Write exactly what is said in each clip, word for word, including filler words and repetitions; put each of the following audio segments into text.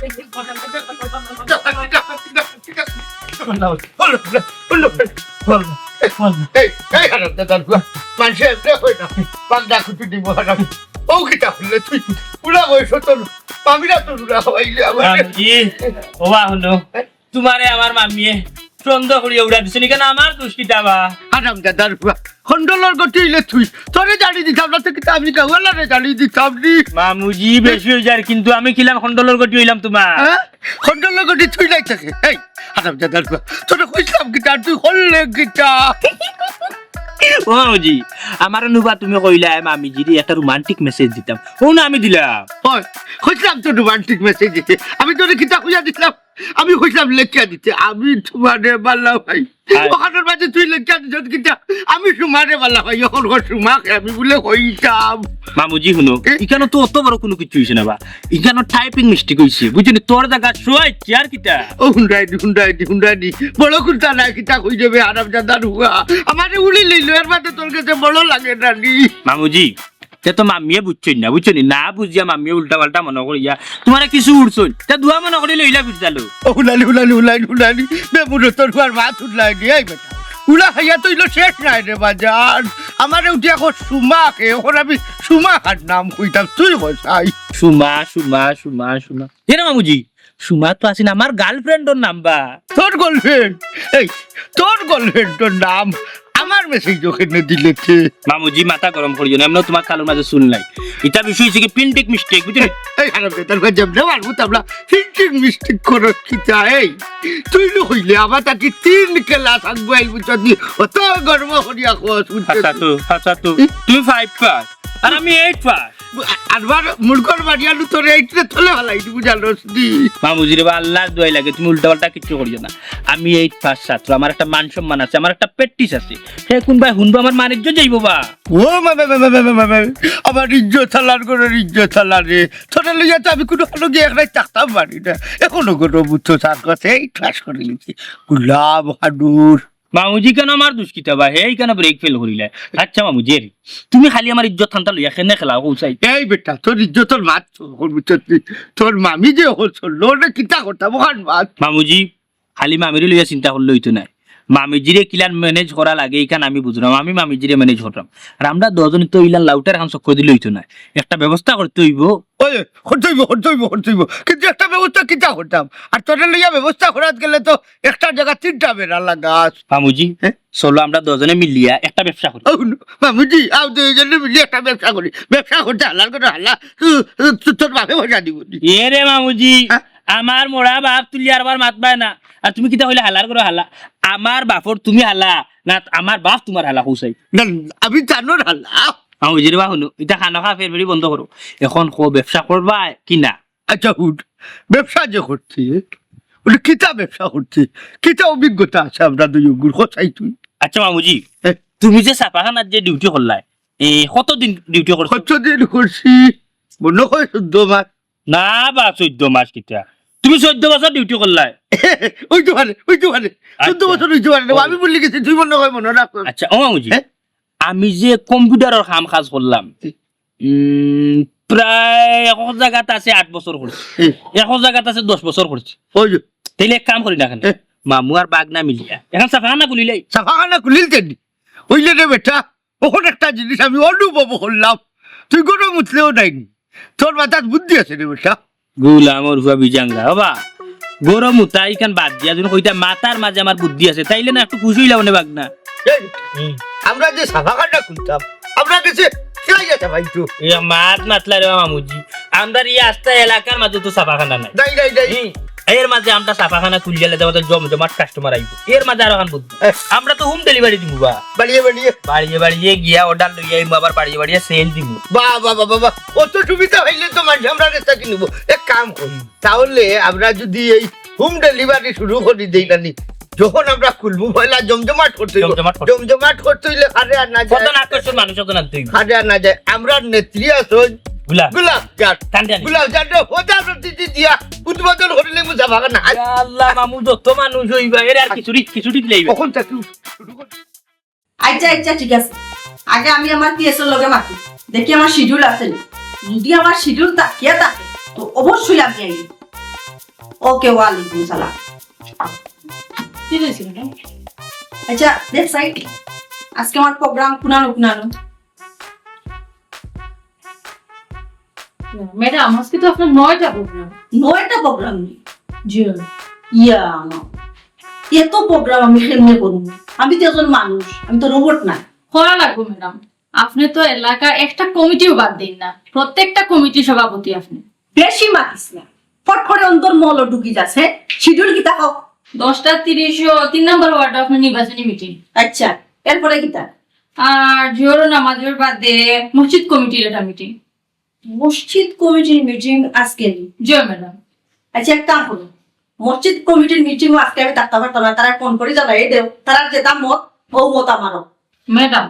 এই, এই, হারামজাদার পুয়া। মানষে এমনে কয় না। বাগদা কুচু দিব হারাম। ও কিতা করলে তুই? উড়া বয়স তোর। মামিরা তোর উড়া হওয়াইলে আমার। মামুজি, ওবা হুনো। তুমারে আমার মামিয়ে সন্দেহ করিয়া উড়া দিছে নি, কেনে আমার দুষ কিতা বা? হারামজাদার পুয়া। খন্ডলর গটি অইলে তুই। তোরে জানি দিতাম না, তো কিতা আমি গাওয়ালারে জানি দিতাম নি। মামুজি, বেশি অই যার, কিন্তু আমি কিলান খন্ডলর গটি অইলাম তুমার? হ্যাঁ? খন্ডলর গটি তুই নাই থাকে। এই, হারামজাদার পুয়া। তোরে কইছিলাম কিতা, আর তুই করলে কিতা? ও মামুজি, আমারে নুবা তুমি কইলায় মামিজিরে একটা romantic message দিতাম। ও না আমি দিলাম। ওই, কইছিলাম তো romantic message দিতে। আমি তোরে কিতা কইয়া দিছিলাম? আমি কইছিলাম লেখিয়া দিতে। আমি তুমারে বালা পাই। হ্যাঁ। ওখানর মাঝে তুই লেখিয়া দিছস কিতা? আমি সুমারে বালা পাই। এখন কর সুমাকে আমি বুলে কইতাম। মামুজি হুনো, এ? ইখানো তো অত বড় কুনু কিচ্ছু অইছে না বা। ইখানো typing mistake অইছে। বুঝছো নি? তোর জাগা শো অইছে আর কিতা? ও হুন্ডাই দি, হুন্ডাই দি, হুন্ডাই দি। বড় কুন্তা নাই কিতা কই দেবে হারামজাদার পুয়া। আমারে উড়ি লইলো, এর মাঝে তোর কাছে বড় লাগে না নি। মামুজি, তে তো মামিয়ে বুঝছইন না, বুঝছো নি? না বুঝিয়া মামিয়ে উল্টা পাল্টা মনো করিয়া তুমারে কিছু উড়ছইন। তে দুয়া মনো করি লইলা ফিরতালো। ও হুনানি, হুনানি, হুনানি, হুনানি। বেমুরতর পুয়ার মাত হুনলাই নি, এই বেটা। উলা খাইয়া তো ইলো শেষ নাই রে বাজান। আমারে উঠিয়া কর সুমাকে, এখন আমি সুমাখার নাম কইতাম, তুই কইছাই। সুমা, সুমা, সুমা, সুমা। এ না মামুজি, সুমা তো আছিল আমার girlfriendর নাম্বার। তোর girlfriend? এই, তোর girlfriendর নাম আমার message ওখানে দিলে কে? মামুজি, মাথা গরম করিও না, এমনেও তুমার কালর মাঝে চুল নাই। ইটা বিষয় অইছে কি printing mistake, বুঝছো নি? এই হারামজাদার পুয়া, যেমনে মারমু তাবলা printing mistake করো কিতা? এই, তুই নু কইলে আমার তাকি তিন class আগুয়াইল, বুঝছো নি? অত গর্ব করিয়া কস, বুঝছো নি? হাছা তো, হাছা তো। তুমি five pass। আর আমি eight pass। আরবার মুলকর বাড়িয়ালু তোরে এইটরে তলে ফালাই দিমু, জানোস নি? মামুজি রে বা, আল্লার দোয়াই লাগে, তুমি উল্টা পাল্টা কিচ্ছু করিও না। আমি eight pass ছাত্র, আমার একটা মান সম্মান আছে, আমার একটা practice আছে। হে কুনবায় হুনবো, আমার মান ইজ্জত যাইবো বা। ও মা, মা, মা, মা, আমার ইজ্জত হালার ঘরর ইজ্জত হালার রে। তোরে লইয়া তো আমি কুনু কানো গিয়া এক রাইত থাকতাম পারি না। এখনো গরম উঠতো তার কাছে, eight pass করি লিছি। গোলাম হাডুর। মামুজি, কেনে আমার দুষ কিতা বা? হে ইখানো break fail করিলায়। আচ্ছা মামুজি, এরে তুমি খালি আমার ইজ্জত খানতা লইয়া কেনে খেলাও কও চাই? এই বেটা, তোর ইজ্জতর মাত তোর, তোর, তোর মামি যে অখন চললো, ওরে কিতা করতাম, ওখান মাত। মামুজি, খালি মামিরে লইয়া চিন্তা করলে অইতো নায়। মামিজিরে কিলান manage করা লাগে, ইখান আমি বুঝরাম। আমি মামিজিরে manage কররাম। আর আমরা দুইজনে তো ইলান লাউটার খান চক্কর দিলে অইতো নায়। একটা ব্যবস্থা করতে অইবো। ওই, করতে অইবো, করতে অইবো, করতে অইবো। কিন্তু একটা ব্যবস্থা কিতা করতাম? আর তোরে লইয়া ব্যবস্থা করাত গেলে তো একটা জাগা তিনটা বেড়া লাগাস। মামুজি, হ্যাঁ? চলো আমরা দুইজনে মিলিয়া একটা ব্যবসা করি। ও, মামুজি, আও দুইজনে মিলিয়া একটা ব্যবসা করি। ব্যবসা করতে হালার ঘরর হালা, তু-, তু-, তোর বাপে পয়সা দিবো নি। এ রে মামুজি, হ্যাঁ? আমার মরা বাপ তুলি আরবার মাতবায় না। আর তুমি কিতা কইলা হালার ঘরর হালা? আমার বাপর তুমি হালা, না আমার বাপ তুমার হালা কও চাই? না, না, আমি জানোর হালা। মামুজি রে বা হুনো, ইতা খানো খা ফের ফেরি বন্ধ করো। এখন কও ব্যবসা করবায় কি না? আচ্ছা, হুন, ব্যবসা যে করছি, বলে, কিতা ব্যবসা করছি? কিতা অভিজ্ঞতা আছে আমরা দুইওগুর? কও চাই তুই। আচ্ছা মামুজি, হ্যাঁ। তুমি যে ছাপাখানাত যে duty করলায়, এ, কতদিন duty করছো? কতদিন করছি? মনো কয় চৌদ্দ মাস। না বা, চৌদ্দ মাস কিতা? তুমি চৌদ্দ বছর duty করলায়? অইতো পারে, অইতো পারে। চৌদ্দ আচ্ছা। বছর অইতো পারে। ও। আমি ভুলি গেছি, তুই মনো কয় মনো রাখ। আচ্ছা, ও মামুজি, হ্যাঁ? আমি যে computerর কাম কাজ করলাম, হুম। উম, প্রায় এক জাগাত আছে আট বছর করছি, হুম। এক জাগাত আছে দশ বছর করছি। ওই যে। তাইলে এক কাম করি না কেনে? হুম। মামু আর বাগনা মিলিয়া এখন ছাপাখানা খুলিলাই। ছাপাখানা খুলিল কেনে? অইলে রে বেটা, অখন একটা জিনিস আমি অনুভব করলাম, তুই গরম উঠলেও নাইনি, তোর মাথাত বুদ্ধি আছে রে বেটা। গুলামর ফুয়া বিজাংরা, বাবা, গরম উঠা ইখান বাদ দিয়া যদি কইতা মাথার মাঝে আমার বুদ্ধি আছে, তাইলে না একটু খুশি অইলাম নে বাগনা। এই, হুম। আমরা যে ছাপাখানা খুলতাম, আমরা গেছে কিলাই যেতা ভাই তো। এ মাত মাতলা রে মামুজি, আমরার ই আস্তা এলাকার মাঝে তো ছাপাখানা নাই। নাই, নাই, নাই। হুম। এর মাঝে আমরা ছাপাখানা খুলিয়া লেতে আমাদের জমজমাট customer আইবো। এর মাঝে আরো খান বুদ্ধি। এ। আমরা তো home delivery দিমু বা। বাড়িয়ে বাড়িয়ে। বাড়িয়ে বাড়িয়ে গিয়া order লইয়া আইমু, আবার বাড়িয়ে বাড়িয়ে sale দিমু। বাহ, বাহ, বাহ, বাহ, বাহ। অত সুবিধা অইলে তো মানষে আমরার গেছে কিনবো। এক কাম করি, তাহলে আমরা যদি এই home delivery শুরু করি দেই না নি, যখন আমরা খুলবো পয়লা জমজমাট করতে অইবো। জমজমাট করতে। জমজমাট করতে অইলে কারে আর না যায়। কত না আকর্ষণ মানুষ অত না তুই। কারে আর না যায়। আমরার নেত্রী আছইন গুলাব। গুলাব জান। টান টানি। গুলাব জান রে, হাজার অতিথি দিয়া উদ্বোধন করিলে মুজা ভাগা না। ইয়া আল্লাহ, মামু যত মানুষ অইবা, এর আর খিচুড়ি, খিচুড়ি দিলাইবা। কখন থাকি শুরু করি? আচ্ছা, আচ্ছা, ঠিক আছে। আগে আমি আমার P S Oর লগে মাতি। দেখি আমার schedule আছে নি। যদি আমার schedule থাকিয়া থাকে, তো অবশ্যই আমি আইমু। ওকে, ওয়ালাইকুম সালাম। কি হয়েছে ম্যাডাম? আচ্ছা, দেখ সাইড, আজকে আমার প্রোগ্রাম কুনানো কুনানো। ম্যাডাম, আজকে তো আপনার নয়টা প্রোগ্রাম। নয়টা প্রোগ্রাম নি? জি। ইয়া আমার, এত প্রোগ্রাম আমি কেমনে করবো? আমি তো একজন মানুষ, আমি তো রোবট না। করা লাগবো ম্যাডাম, আপনি তো এলাকা একটা কমিটিও বাদ দিন না, প্রত্যেকটা কমিটির সভাপতি আপনি। বেশি মাতিস না, ফট করে অন্তর মহল ঢুকি যাস। হ্যাঁ, শিডিউল কিতা কও? দশটা তিরিশ ও তিন নম্বর ওয়ার্ডে আপনার নির্বাচনী মিটিং। আচ্ছা, এরপরে কিতা? আর জোহর নামাজের বাদে মসজিদ কমিটির একটা মিটিং। মসজিদ কমিটির মিটিং আজকে নি? জি ম্যাডাম। আচ্ছা, এক কাম করো, মসজিদ কমিটির মিটিংও আজকে আমি থাকতে পারতাম না, তারা ফোন করে জানাই দেও, তারা যেটা মত, ও মত আমারও। ম্যাডাম,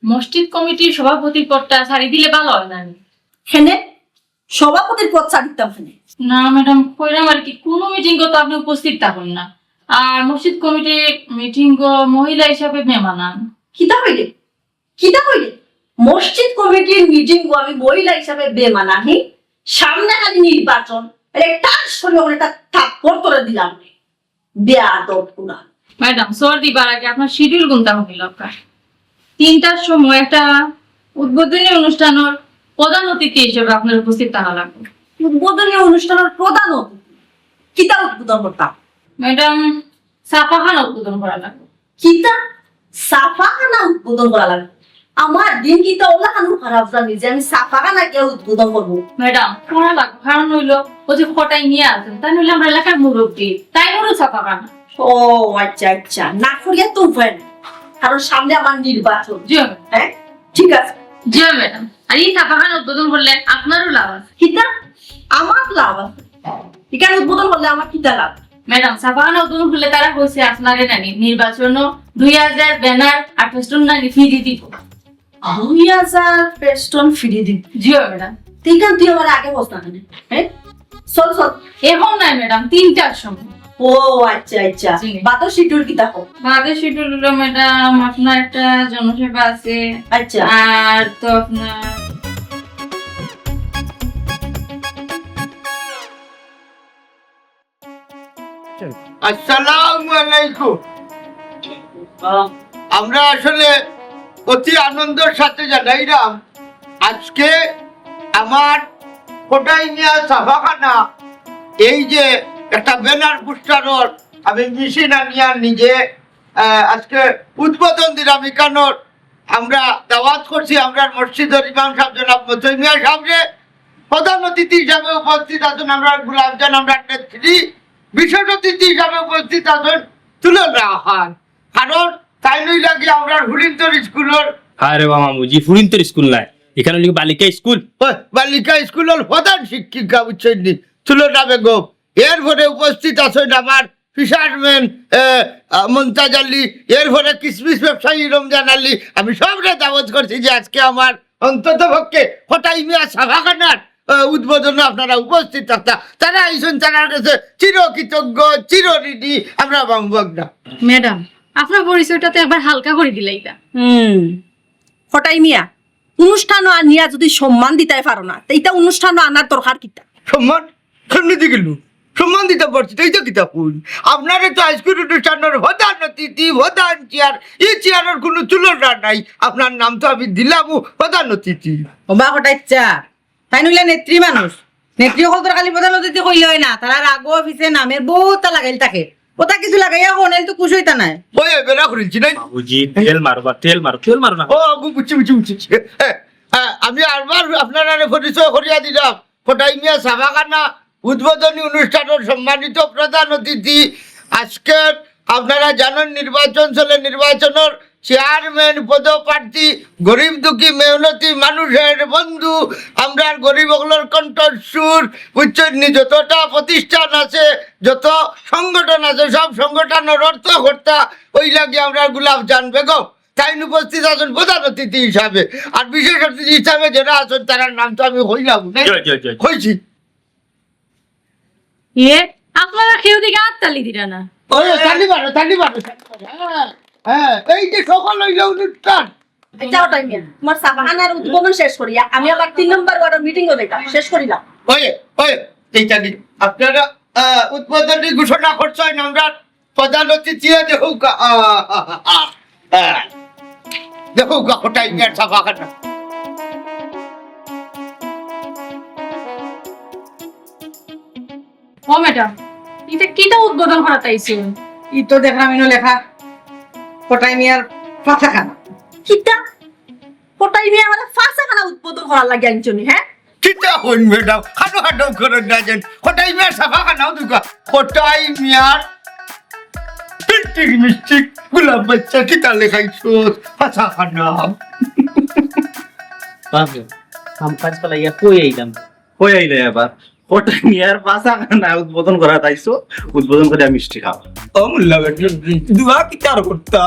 মসজিদ কমিটির সভাপতির পদটা ছাড়ি দিলে ভালো হয় না নি? কেনে সভাপতির পদ ছাড়ি দিতাম কেনে? না ম্যাডাম, কইরাম আর কি, কোনো মিটিংও তো আপনি উপস্থিত থাকেন না। আর মসজিদ কমিটির মিটিংও মহিলা হিসাবে মেহমান আন। কিতা কইলে? কিতা কইলে? মসজিদ কমিটির মিটিংও আমি মহিলা হিসাবে বেমানাহি, সামনে খালি নির্বাচন, আরে টাস করে ওখানে একটা থাপ্পড় করে দিলাম রে। বেয়াদব কুনা। ম্যাডাম, সর দিবার আগে আপনার শিডিউল গুনতা হবে লক্কা। তিনটার সময় একটা উদ্বোধনী অনুষ্ঠানের প্রধান অতিথি হিসেবে আপনার উপস্থিত থাকা লাগবে। উদ্বোধনী অনুষ্ঠানের প্রধান অতিথি কিতা উদ্বোধন করতাম? ম্যাডাম, ছাপাখানা উদ্বোধন করা লাগবে। কিতা ছাপাখানা উদ্বোধন করা লাগবে? আমার দিন কিতা ওলা খানো খারাপ জানি যে আমি ছাপাখানা কেউ উদ্বোধন করবো? ম্যাডাম, করা লাগবে, কারণ হইলো ওই যে কটাই নিয়ে আছেন, তাই নইলে আমরা এলাকার মুরব্বী, তাই বড় ছাপাখানা। ও আচ্ছা আচ্ছা, না করিয়া তো উপায় নেই, কারণ সামনে আমার নির্বাচন। জি ম্যাডাম। হ্যাঁ, ঠিক আছে। জি ম্যাডাম, আর এই ছাপাখানা উদ্বোধন করলে আপনারও লাভ আছে। কিতা আমার লাভ আছে? এখানে উদ্বোধন করলে আমার কিতা লাভ? ম্যাডাম, ছাপাখানা উদ্বোধন করলে তারা কইছে আপনারে নানি নির্বাচনও দুই হাজার ব্যানার আর ফেস্টুন নানি ফ্রি দিব। দুই হাজার ফেস্টুন ফ্রি দিব? জি ম্যাডাম। ঠিক আছে, তুই আমার আগে বস না কেনে? হ্যাঁ, চল চল। এখন নাই ম্যাডাম, তিনটার সময়। ও আচ্ছা আচ্ছা, জি। বাদর শিডিউল কিতা কও? বাদর শিডিউল হলো ম্যাডাম, আপনার একটা জনসভা আছে। আচ্ছা। আর তো আপনার আসসালামু আলাইকুম। আমরা আসলে অতি আনন্দের সাথে জানাইলাম, আজকে আমার কটাই মিয়া ছাপাখানা এই যে একটা ব্যানার পোস্টারর আমি মেশিন আনিয়া নিজে, আহ, আজকে উদ্বোধন দিলাম। এখানোর আমরা দাওয়াত করছি আমরার মসজিদর ইমাম সাহেব জনাব মতই মিয়া সাহেবরে। প্রধান অতিথি হিসাবে উপস্থিত আছেন আমরার গোলাপজান, আমরার নেত্রী। বিশেষ অতিথি হিসাবে উপস্থিত আছেন তুলন রাহান, কারণ তাইন অইলা গিয়া আমরার হুরিন্তর স্কুলর। আরে বাবা মামুজি, হুরিন্তর স্কুল নায়, এখান অইলো বালিকা স্কুল। ওই বালিকা স্কুলর প্রধান শিক্ষিকা বুঝছইন নি, তুলনা বেগম। এরপরে উপস্থিত আছেন আমার ফিশারম্যান, এ, আ, মন্তাজ আলী, এরপরে কিসমিস ব্যবসায়ী রমজান আলী। আমি সবরে দাওয়াত করছি যে আজকে আমার অন্তত পক্ষে কটাই মিয়া ছাপাখানার, এ, উদ্বোধনে আপনারা উপস্থিত থাকতা। তারা আইছেন, তারার কাছে চির কৃতজ্ঞ, চির ঋণী আমরা বামুবাগদা। ম্যাডাম, আপনার পরিচয়টা তো একবার হালকা করে দিলাইতা। হুম, কটাই মিয়া, অনুষ্ঠানও আনিয়া যদি সম্মান দিতাই পারো না, তে ইটা অনুষ্ঠানও আনার দরকার কিতা? সম্মান? সম্মান দিতে গেল, সম্মান দিতে পারছি তো, এইটা কিতা কইন? আপনারে তো আজকের অনুষ্ঠানের প্রধান অতিথি, প্রধান চেয়ার, এই চেয়ারের কোনো তুলনা নাই। আপনার নাম তো আমি দিলাম প্রধান অতিথি। ওবা কটাইচ্ছা, তাইন অইলা নেত্রী মানুষ। নেত্রী অকলতর খালি প্রধান অতিথি কইলে অয় না, তারার আগো পিছে নামের বহুততা লাগাইল থাকে। ওটা কিছু লাগাইয়া কও, নাইলে তো খুশ অইতা নায়। ওই বেড়া করেছি নাই। বাবুজি, তেল মারো বা, তেল মারো, তেল মারো না। ও, বু-, বুঝছি, বুঝছি, বুঝছি। এ, এ, আমি আরবার আপনারারে পরিচয় করিয়া দিলাম। কটাই মিয়া ছাপাখানা উদ্বোধনী অনুষ্ঠানের সম্মানিত প্রধান অতিথি। আজকের আপনারা জানেন নির্বাচন চলে, নির্বাচনের চেয়ারম্যান পদপ্রার্থী, গরিব দুঃখী মেহনতি মানুষের বন্ধু, আমরার গরিব অকলর কণ্ঠস্বর, বুঝছইন নি? যতটা প্রতিষ্ঠান আছে, যত সংগঠন আছে, সব সংগঠনের অর্থকর্তা অইলা গিয়া আমরার গোলাপজান বেগম। তাইন উপস্থিত আছেন প্রধান অতিথি হিসাবে, আর বিশেষ অতিথি হিসাবে যারা আছেন তারার নাম তো আমি কইলাম, নাই? জি, জি, জি। কইছি। ইয়ে, আপনারা কেউ দিকে আত্তালি দিরা না। ওই, তালি মারো, তালি মারো, তালি মারো। হ্যাঁ, হ্যাঁ, এই যে সফল অইল অনুষ্ঠান। আচ্ছা, কটাই মিয়া, তোমার ছাপাখানার উদ্বোধন শেষ করিয়া আমি আবার তিন নম্বর ওয়ার্ডর মিটিংও যাইতাম, শেষ করিলাম। ওই, ওই, এই তালি, আপনারা আহ, উদ্বোধনী ঘোষণা করছইন আমরার প্রধান অতিথিয়ে। দেখউক্কা, আহ, আহ, আহ, আহ। দেখউক্কা, কটাই মিয়ার ছাপাখানা। ও ম্যাডাম, ইটা কিতা উদ্বোধন করাত আইছইন? ই তো দেখরাম ইনো লেখা, কটাই মিয়ার পাছাখানা। কিতা? কটাই মিয়া আমারে পাছাখানা উদ্বোধন করার লাগি আনছইন নি, হ্যাঁ? কিতা কইন ম্যাডাম, খাটো খাটো করেন না যেন। কটাই মিয়ার ছাপাখানাও দুকা। কটাই মিয়ার প্রিন্টিং মিস্টেক, গোলাম বাচ্চা কিতা লেখাইছস? পাছাখানা। বাপরে, কাম কাজ ফালাইয়া কই আইলাম? কই আইলে আবার? কটাই মিয়ার পাছাখানা উদ্বোধন করাত আইছো, উদ্বোধন করিয়া মিষ্টি খাও। ও মোল্লা বেটা, দোয়া কিতার করতা?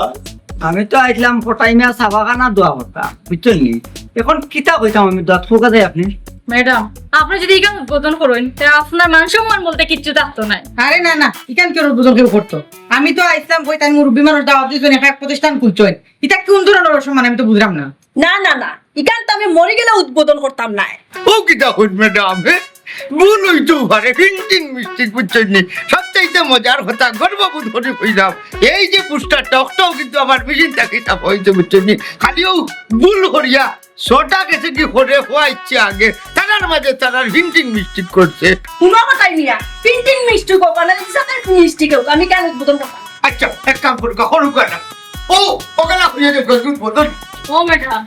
আমি তো আইছলাম কটাই মিয়ার ছাপাখানা দোয়া করতা, বুঝছইন নি? এখন কিতা কইতাম আমি, দোয়াত কউক্কা যাই আপনে। ম্যাডাম, আপনে যদি ইখান উদ্বোধন করইন, তে আপনার মান সম্মান বলতে কিচ্ছু থাকতো নায়। আরে না, না, ইখান কিওর উদ্বোধন কেউ করতো? আমি তো আইছলাম কই তাইন মুরব্বি মানুষ দাওয়াত দিছইন, একটা প্রতিষ্ঠান খুলছইন। ইটা কোন ধরনের অসম্মান আমি তো বুঝরাম না। না, না, না, ইখান তো আমি মরি গেলে উদ্বোধন করতাম নায়। ও কিতা কইন ম্যাডাম, হে? ভুল অইতেও পারে, প্রিন্টিং মিস্টেক, বুঝছইন নি? সবচাইতে মজার কথা, গর্ববোধ করি কইলাম, এই যে পোস্টারটা, অটাও কিন্তু আমার মেশিন থাকি ছাপা অইছে, বুঝছইন নি? খালিও ভুল করিয়া ছটা গেছে কি করে হওয়া ইচ্ছে আগে, তারার মাঝে তারার প্রিন্টিং মিস্টেক করছে। হুনো কটাই মিয়া, প্রিন্টিং মিস্টেক অউক, না ইসাবের মিস্টেক অউক, আমি কেনে উদ্বোধন করতাম? আচ্ছা, এক কাম করুক্কা, করুক্কা না। ও, ওখানে আপনি যে গজুর বদল। ও ম্যাডাম,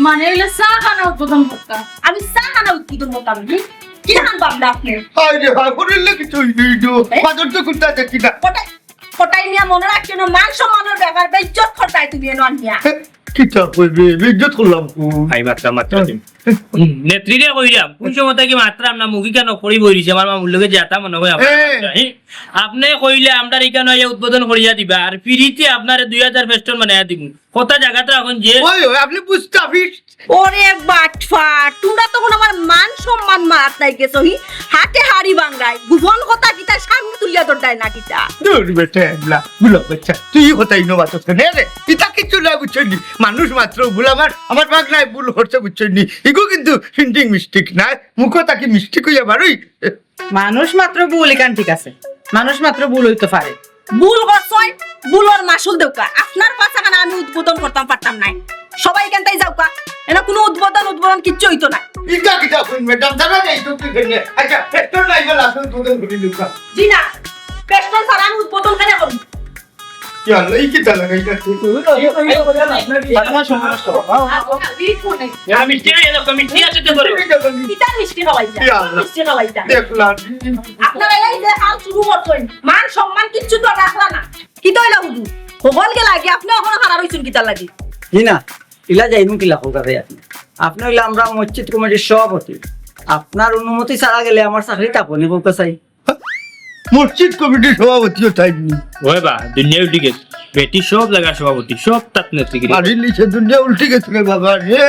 মানে অইলে ছাপাখানা উদ্বোধন করতা। আমি ছাপাখানা উদ্বোধন করতাম, হুম? কিতা খান ভাবলা আপনে? হায় রে হায়, হরিল্লা কিছু হইল হইল। এ? বাজার তো কুন্তা দেখি না। কটাই, কটাই মিয়া মনো রাখিও না, মান সম্মানের ব্যাপার, বেইজ্জত করতায় তুমি এনো আনিয়া। এ, কিতা কইবে? বেইজ্জত করলাম কু? আই মাতরাম, মাতরাম। নেত্রীরে কইরাম, কুন সময় থাকি মাতরাম না, মুখি কেনে করি বই রইছে, আমার মামুর লগে যেতা মনে অয় আমার এ। মাতরাম, হি? আপনে কইলে আমরার ইখানো আইয়া উদ্বোধন করিয়া দিবা, আর ফ্রিতে আপনারে দুই হাজার ফেস্টুন বানাইয়া দিমু। কথা জাগাত রাখইন যে। ওই, ওই, আপনে বুঝতা ফিস। ওরে বাটফার, তুমরা তখন আমার মান সম্মান মারাত লাগি গেছো, হি? হাটে হাড়ি ভাঙ্গায়, গোপন কথা কিতা সামনে তুলিয়া ধরতায় না কিতা? দূর বেটা, এবলা, গোলাম বাচ্চা, তুই ই কথা ইনো মাতস কেনে রে? ইতা কিচ্ছু নায়, বুঝছইন নি? মানুষ মাত্র ভুল, আমার, আমার ভাগনায় ভুল করছে, বুঝছইন নি? ইগু কিন্তু প্রিন্টিং মিস্টেক নায়, মুখ থাকি মিস্টেক অইয়া বারই। মানুষ মাত্র ভুল, ইখান ঠিক আছে, মানুষ মাত্র ভুল অইতো পারে। ভুল করছইন, ভুলর মাসুল দেউক্কা। আপনার পাছাখানা আমি উদ্বোধন করতাম পারতাম নায়। সবাই ইখান থাকি যাউক্কা। এনো কুনু উদ্বোধন, উদ্বোধন কিচ্ছু অইতো নায়। ইটা কিতা কইন ম্যাডাম, জানা যাইতো কি কইলে? আচ্ছা, ফেস্টুন নাই বলে আপনি উদ্বোধন করি দিউক্কা। জি না, ফেস্টুন ছাড়া আমি উদ্বোধন কেনে করমু? ইয়া আল্লাহ, ই কিতা লাগাইতা? আপনার সময় নষ্ট। আচ্ছা, বিড়ি কোনে? ইয়া, মিষ্টি খাইয়া দেখো, মিষ্টি আছে তো ধরো। কিতা মিষ্টি খাওয়াইতা? ইয়া আল্লাহ। মিষ্টি খাওয়াইতা। দেখলাম। আপনারা এই যে হাল শুরু করছইন, মান সম্মান কিচ্ছু তো রাখলা না। কিতা অইলা হুজুর? হকল গেলা গি, আপনে অখনো খাড়া রইছইন কিতার লাগি? জি না, ইলা যাইমু কিলা কউক্কা যাই আপনে? আপনে অইলা আমরা মসজিদ কমিটির সভাপতি। আপনার অনুমতি ছাড়া গেলে আমার চাকরি থাকবো নি কউক্কা চাই। মসজিদ কমিটির সভাপতিও তাই নি। ওই বা, দুনিয়া উল্টি গেছে। বেটি সব জাগার সভাপতি, সব তাত নেতৃগিরি। বাড়ির নিচে দুনিয়া উল্টি গেছে রে বাবা রে।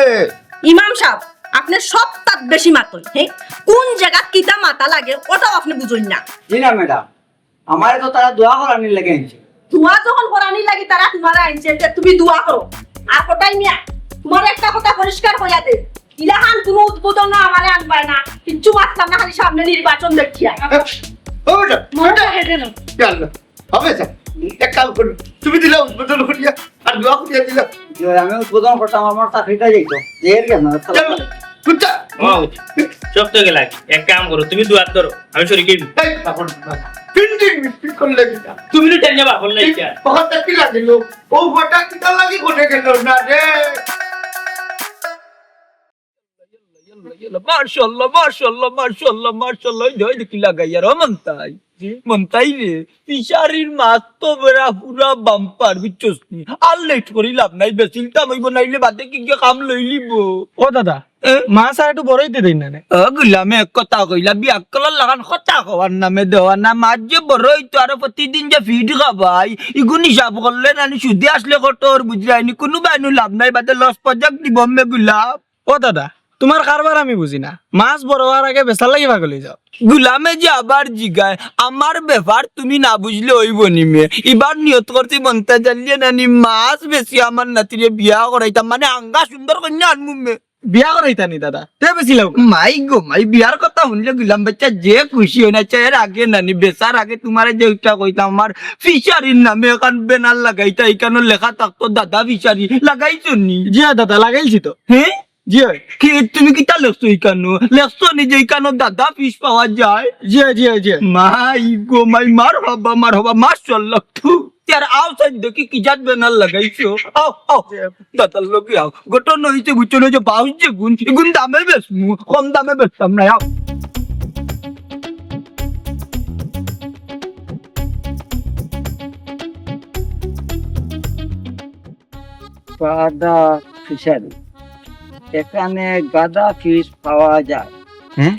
ইমাম সাব, আপনে সব তাত বেশি মাতইন, হে? কুন জাগাত কিতা মাতা লাগে, ওটাও আপনে বুঝইন না। জি না ম্যাডাম, আমারে তো তারা দোয়া করানির লাগি আনছে। দোয়া যখন করানির লাগি তারা তুমারে আনছে, তে তুমি দোয়া করো। আর কটাই মিয়া, তুমারে একটা কথা পরিষ্কার কইয়া দে, ইলাখান কুনু উদ্বোধন আমারে আনবায় না, কিচ্ছু মাততাম না, খালি সামনে নির্বাচন দেখিয়া। ও বেটা, মনে বেটা। থাকে যেন। ইয়া আল্লাহ, হবে স্যার, এক কাম করো, তুমি দিলা উদ্বোধন করিয়া, আর দোয়া করিয়া দিলা। যে আমি উদ্বোধন করতাম, আমার চাকরিটা যাইতো। জেল কেন? চলো, কুত্তা। ও, সব তো গেলাই। এক কাম করো, তুমি দোয়াত ধরো, আমি শরিক অইমু। এই, বাপন, প্রিন্টিং মিস্টেক করলে কিতা? তুমি তো টেনিয়া বাপন লাইকা। ওখানটা কি লাগিল? ও ফটা কিতা লাগি কোনে গেল না রে? মাশাআল্লাহ, মাশাআল্লাহ, মাশাআল্লাহ, মাশাআল্লাহ। এই যে, এই যে কি লাগাইয়ার, ও মন্তাই। জি। মন্তাই রে, ফিশারির মাছ তো বেড়া পুরা বাম্পার, বুঝছস নি? আর লেট করি লাভ নাই, বেচিলতাম অইবো, নাইলে বাদে কি গিয়া কাম লইলিবো। ও দাদা, এ? মাছ আর একটু বড় অইতে দেই না নে? ও গুলামে এক কথা কইলা, বিয়াক্কলর লাখান কথা কওয়ার নামে দেওয়া না, মাছ যে বড় অইতো আরো প্রতিদিন যে ফিড খাবাই, ইগুন হিসাব করলে নানি সুদে আসলে কত ওর বুঝলায়নি, কুনু বাইনু লাভ নাই, বাদে লস পজাক দিব মে গুলাম। ও দাদা, তুমার কারবার আমি বুঝি না। মাছ বড় অওয়ার আগে বেচার লাগি পাগল অই যাও। গুলামে যে আবার জিগায়, আমার ব্যাপার তুমি না বুঝলে অইবো নি মে। ইবার নিয়ত করছি মন্তাই জানলিয়ে নানি মাছ বেচি আমার নাতিরে বিয়া করাইতাম, মানে আঙ্গা সুন্দর কইন্যা আনমু মে। বিয়া করাইতা নি দাদা, তে বেচিলাও। মাই গো মাই, বিয়ার কথা হুনলে গুলাম বাইচ্চা যে খুশি অইন। আইচ্ছা, এর আগে নানি, বেচার আগে তুমারে যে ইটা কইতাম, আমার ফিশারির নামে এখান ব্যানার লাগাইতা, ইখানো লেখা থাকতো দাদা ফিশারি, লাগাইছো নি? জি অয় দাদা, লাগাইছি তো। হে? জি অয়। কি, তুমি কিতা লেখছো ইখানো? লেখছো নি যে ইখানো দাদা ফিশ পাওয়া যায়? জি অয়, জি অয়, জি অয়। মাই গো মাই, মারহাবা, মারহাবা, মাশাআল্লাহ। থু, তে আর আও সাইড দেখি কি জাত ব্যানার লাগাইছো। আও, আও, দাদার লগে আও। ঘটনা অইছে বুঝছো নি, যে বাউশ যেগুন, ইগুন দামে বেচমু, কম দামে বেচতাম না, আও। গাদা ফিশারি, এখানে গাদা ফিশ পাওয়া যায়। হ্যাঁ,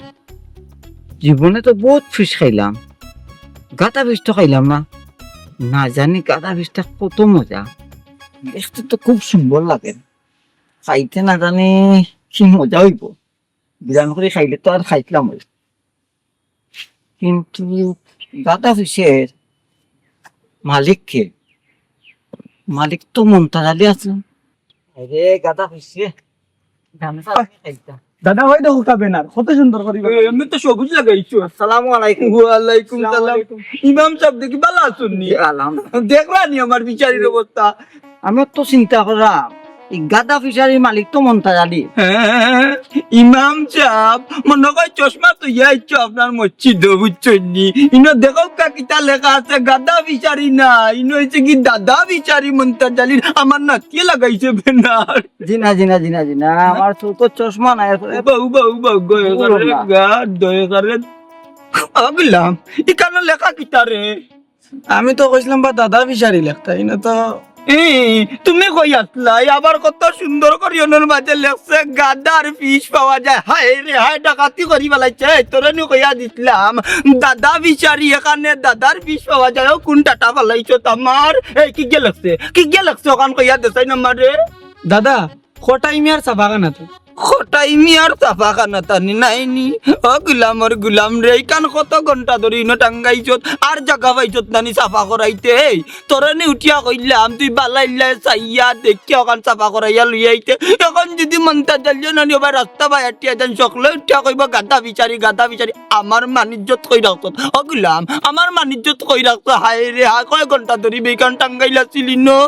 জীবনে তো বহুত ফিশ খাইলাম, গাদা ফিশ তো খাইলাম না। না জানি গাদা ফিশটা কত মজা, দেখতে তো খুব সুন্দর লাগে, খাইতে না জানি কি মজা অইবো। বিরান করি খাইলে তো আর খাইতলাম অই। কিন্তু গাদা ফিশের মালিক কে? মালিক তো মন্তাজ আলী আছে। আরে গাদা ফিশ রে, জানে তো আমি খাইতাম। দাদা, অই দেখো কা ব্যানার, কত সুন্দর করি। এ, এমনি তো সবুজ লাগাইছো। আসসালামু আলাইকুম। ওয়ালাইকুম আসসালামু সালাম। আলাইকুম। ইমাম সাব দেখি ভালা আছইন নি? জি, আলহামদুলিল্লাহ। দেখরা নি আমার ফিশারির অবস্থা? আমি তো চিন্তা করলাম, ই গাদা ফিশারির মালিক তো মন্তাজ আলী। হ্যাঁ, ইমাম সাব, মনো কয় চশমা থইয়া আইছো আপনার মসজিদো, বুঝছইন নি? ইনো দেখউক্কা কিতা লেখা আছে, গাদা ফিশারি না, ইনো অইছে কি দাদা ফিশারি মন্তাজ আলীর, আমার নাতিয়ে লাগাইছে ব্যানার। জি না, জি না, জি না, জি না, আমার চউখো তো চশমা নাই, এরপরে উবা, উবা, উবা, গো, দয়া করে, দয়া করে। ও গুলাম, ইখানো লেখা কিতা রে? আমি তো কইছিলাম বা দাদা ফিশারি লেখতা, ইনো তো। ই, তুমি কই আছলায়? আবার কত সুন্দর করি অনর মাঝে লেখছে, "গাদার ফিশ পাওয়া যায়।" হায় রে হায়, ডাকাতি করি ফালাইছে। এই, তোরে নু কইয়া দিছলাম, দাদা ফিশারি, এখানে দাদার ফিশ পাওয়া যায়। ও কুন টাটা ফালাইছো আমার? এই, কিগিয়ে লেখছে? কিগিয়ে লেখছে? অখান কইয়া দেছাইন আমারে। দাদা, কটাই মিয়ার ছাপাখানাত। কটাই মিয়ার ছাপাখানাত আনি নাইনি? ও গুলামর গুলাম রে, ইখান কত ঘন্টা ধরি ইনো টাঙ্গাইছত, আর জাগা পাইছত নানি ছাপা করাইতে? এই, তোরে নি উঠিয়া কইলাম, তুই বালা ইল্লায় চাইয়া দেখিয়া অখান ছাপা করাইয়া লইয়া আইতে। অখন যুদি মন্তাজ আলীও নানি ওবায় রাস্তা বায় আটিয়া যাইন, সকলে উঠিয়া কইবো, "গাদা ফিশারি, গাদা ফিশারি।" আমার মান ইজ্জত কই রাখছত? ও গুলাম, আমার মান ইজ্জত কই রাখছত? হায় রে হায়, কয় ঘন্টা ধরি বেইখান টাঙ্গাইল আছিল ইনো?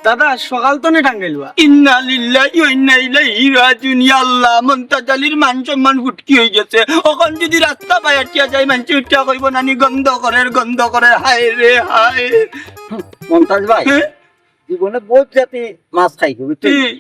দাদা, সকাল তনে টাঙ্গাইল বা। ইন্না লিল্লাহি ওয়া ইন্না ইলাইহি রাজিউন। ইয়া আল্লাহ, মন্তাজ আলীর মান সম্মান ফুটকি অইগেছে। অখন যুদি রাস্তা বায় আটিয়া যাই, মানষে উঠিয়া কইবো নানি, "গন্ধ করের, গন্ধ করের।" হায় রে হায়। মন্তাজ ভাই, হ্যাঁ? জীবনে বহুত জাতি মাছ খাইছি, বুঝছো? হুম।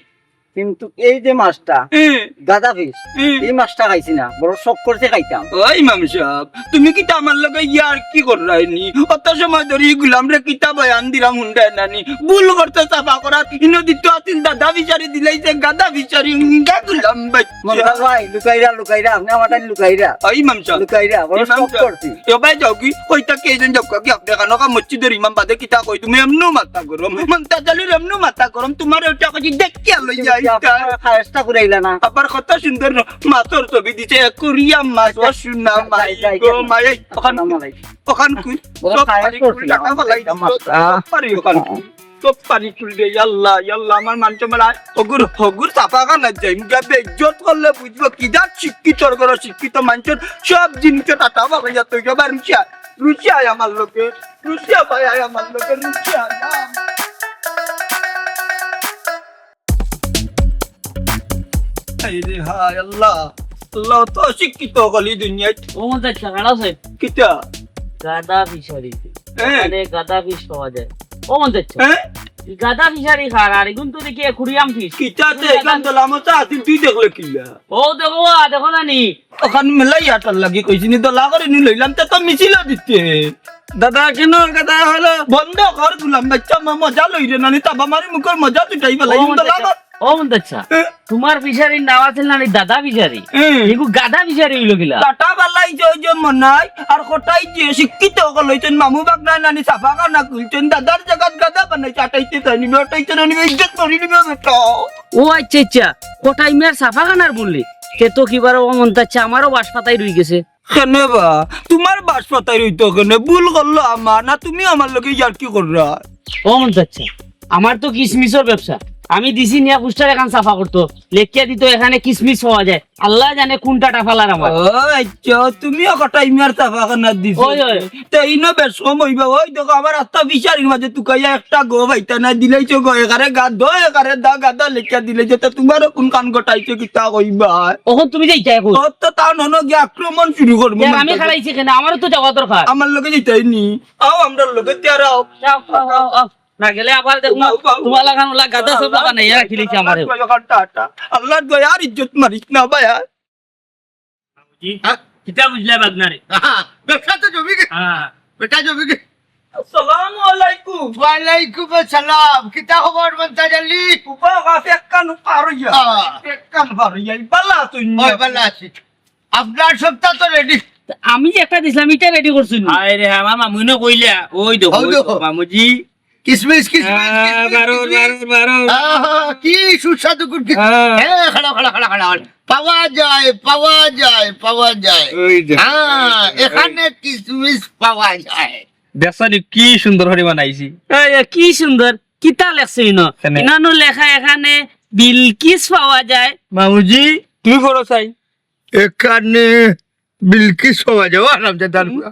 কিন্তু এই যে মাছটা, হুম। গাদা ফিশ, হুম। এই মাছটা খাইছি না, বড় শখ করছি খাইতাম। ও ইমাম সাব, তুমি কিতা আমার লগে ইয়ার্কি কররায় নি? অত সময় ধরি গুলামরে কিতা বয়ান দিরাম হুনরায় না নি? ভুল করছে ছাপা করাত, ইনো দিতো আছিল দাদা ফিশারি, দিলাইছে গাদা ফিশারি, উঙ্গা গুলাম বাইচ্চা। মন্তাজ ভাই, লুকাইরা, লুকাইরা, আপনে আমার টাইম লুকাইরা। ও ইমাম সাব, লুকাইরা, বড় ইমাম শখ সাব। করছি। এ ভাই যাও কি? কইতা কি এইজন যাও কি? আপনে কানো কা মসজিদর ইমাম বাদে কিতা কই? তুমি এমনও মাথা গরম। মন্তাজ আলীর এমনও মাথা গরম। তুমারে উঠিয়া কইছি দেখিয়া লইয়া আইতা। খায়েশটা ফুরাইলা না। আবার কত সুন্দর ন-, মাছর ছবি দিছে, একুরিয়াম মাছ, ও সোনা মাই গো মাই। অখান, অখান কই? বড় সব খায়েশ পানি করছি কুল না, টাকা ফালাই দিছো, মাছটা। সব পানি অখান কই? সব পানি তুলবে, ইয়াল্লা, ইয়াল্লা, আমার মান সম্মান আর হগুর, হগুর ছাপাখানাত যাইমুগি, বেইজ্জত করলে বুঝবো, কিতা শিক্ষিতর ঘরো শিক্ষিত মানষর সব জিনিসে টাটা বাগাইয়া তৈরি আবার রুশিয়া, রুশিয়া আয় আমার লগে, রুশিয়া ভাই আয় আমার লগে, রুশিয়া আয়। হায় রে হায়, আল্লাহ, আল্লাহ, অত অশিক্ষিত অকল ই দুনিয়াত। ও মন্তাজ চাচা, খাড়া আছে। কিতা? গাদা ফিশারি। হ্যাঁ। মানে গাদা ফিশ পাওয়া যায়। ও মন্তাজ চাচা। হ্যাঁ? ই গাদা ফিশারি কার, আর ইগুন তো দেখি একুরিয়াম ফিশ। কিতা তে ইগুন এখান গাদা দলা মশা আছিল, তুই দেখলে কিলা? ও দেখো, আ, দেখো না নি? অখান মেলাই আটার লাগি কইছি নি, দলা করি নি লইলাম, তে তো মিছিল দিতে। দাদা, কেন কথা হলো? বন্ধ কর, গুলাম বাইচ্চা, ম-, মজা লই রে, নানি তাবা মারি মুখর মজা তুই তাই বেলাই, ও মন্তাজ চাচা, দলা কর। ও মন্তাজ চাচা, এ? তুমার ফিশারির নাম আছিল নানি দাদা ফিশারি? এ। ইগু গাদা ফিশারি অইলো কিলা? কাটা বালাই যে ওই যে মনাই, আর কটাই যে শিক্ষিত অকল অইছইন, মামু বাগনায় নানি ছাপাখানা খুলছইন, দাদার জাগাত গাদা বানাইছে, আটাইতে চাই নিবে, আটাইতে না নিবে, ইজ্জত করি নিবে বেটা। ও আইচ্ছা, আইচ্ছা, কটাই মিয়ার ছাপাখানার বললি? তে তো কিবার ও মন্তাজ চাচা, আমারও বাঁশ পাতাই রইগেছে। কেনে বা? তুমার বাঁশ পাতাই রইতো কেনে? ভুল করলো আমার, না তুমি আমার লগে ইয়ার্কি কররায়? ও মন্তাজ চাচা, আমার তো কিসমিসর ব্যবসা। আমি দিছি নিয়া পোস্টার এখান ছাপা করতো, লেখিয়া দিত এখানে কিসমিস পাওয়া যায়। আল্লাহ জানে কোনটা টাফালার আমার। ও আচ্ছা, তুমিও কটাই মিয়ার ছাপাখানা দিছো। ওই, ওই। তে ইনো বেশ কম অইবা। ওই দেখো, আমার রাস্তা ফিশারির মাঝে তুকাইয়া একটা গো পাইতা না, দিলাইছো গো, এখানে গা দো, এখানে দা, গাদা লেখিয়া দিলাইছো। তে তোমারও কোন কান গটাইছো, কিতা কইবা? অখন তুমি যাইতা এখন? ও তো তাও নন গিয়া আক্রমণ শুরু করবো। তে না, আমি তা খাড়াইছি কেনে? আমারও তো যাওয়া দরকার। আমার লগে যাইতাই নি। আও, আমরার লগে, তে আর আও। আও, আও, আও, আও। না গেলে আবার দেখো, আও, আও। তোমার লাখান ওলা গাদা সব লাখান ইয়া রাখিলিছে আমারে। আল্লাহর দয়া, আর ইজ্জত মারিস না ভাই, আর। জি। হ্যাঁ? কিতা বুঝলা বাগনারে? আহা, ব্যবসা তো জমি গে। হ্যাঁ। বেটা জমি গে। আসসালামু আলাইকুম। ওয়ালাইকুম আসসালাম। কিতা খবর মন্তাজ আলী? উবা, বাপ, এক কান পার হইয়া। হ্যাঁ। এক কান পার হইয়া। বালা আছইন নি? ওই, বালা আছি। আপনার সবটা তো রেডি। আমি যে একটা দিছিলাম, ইটা রেডি করছইন নি? হায় রে, আমার মামুইনে কইলা, ওই দেখো, ওই ওই দেখো। দেখো, মামুজি। কিসমিস, কিসমিস, আহ, কিসমিস, বারো, কিসমিস। বারো, বারো। আহা, কি সুস্বাদু কুলফি। হ্যাঁ। হ্যাঁ, খাড়া, খাড়া, খাড়া, খাড়া। পাওয়া যায়, পাওয়া যায়, পাওয়া যায়। ওই যে, হ্যাঁ, ওই যে, ওই। এখানে কিসমিস পাওয়া যায়। দেখছো নি কি সুন্দর করে বানাইছি? এই, এ, কি সুন্দর। কিতা লেখছে ইনো? কেনে? ইনানো লেখা এখানে বিলকিস পাওয়া যায়। মামুজি, তুই বড় চাই। এখানে বিলকিস পাওয়া যায়, ও হারামজাদার হুম। পুয়া।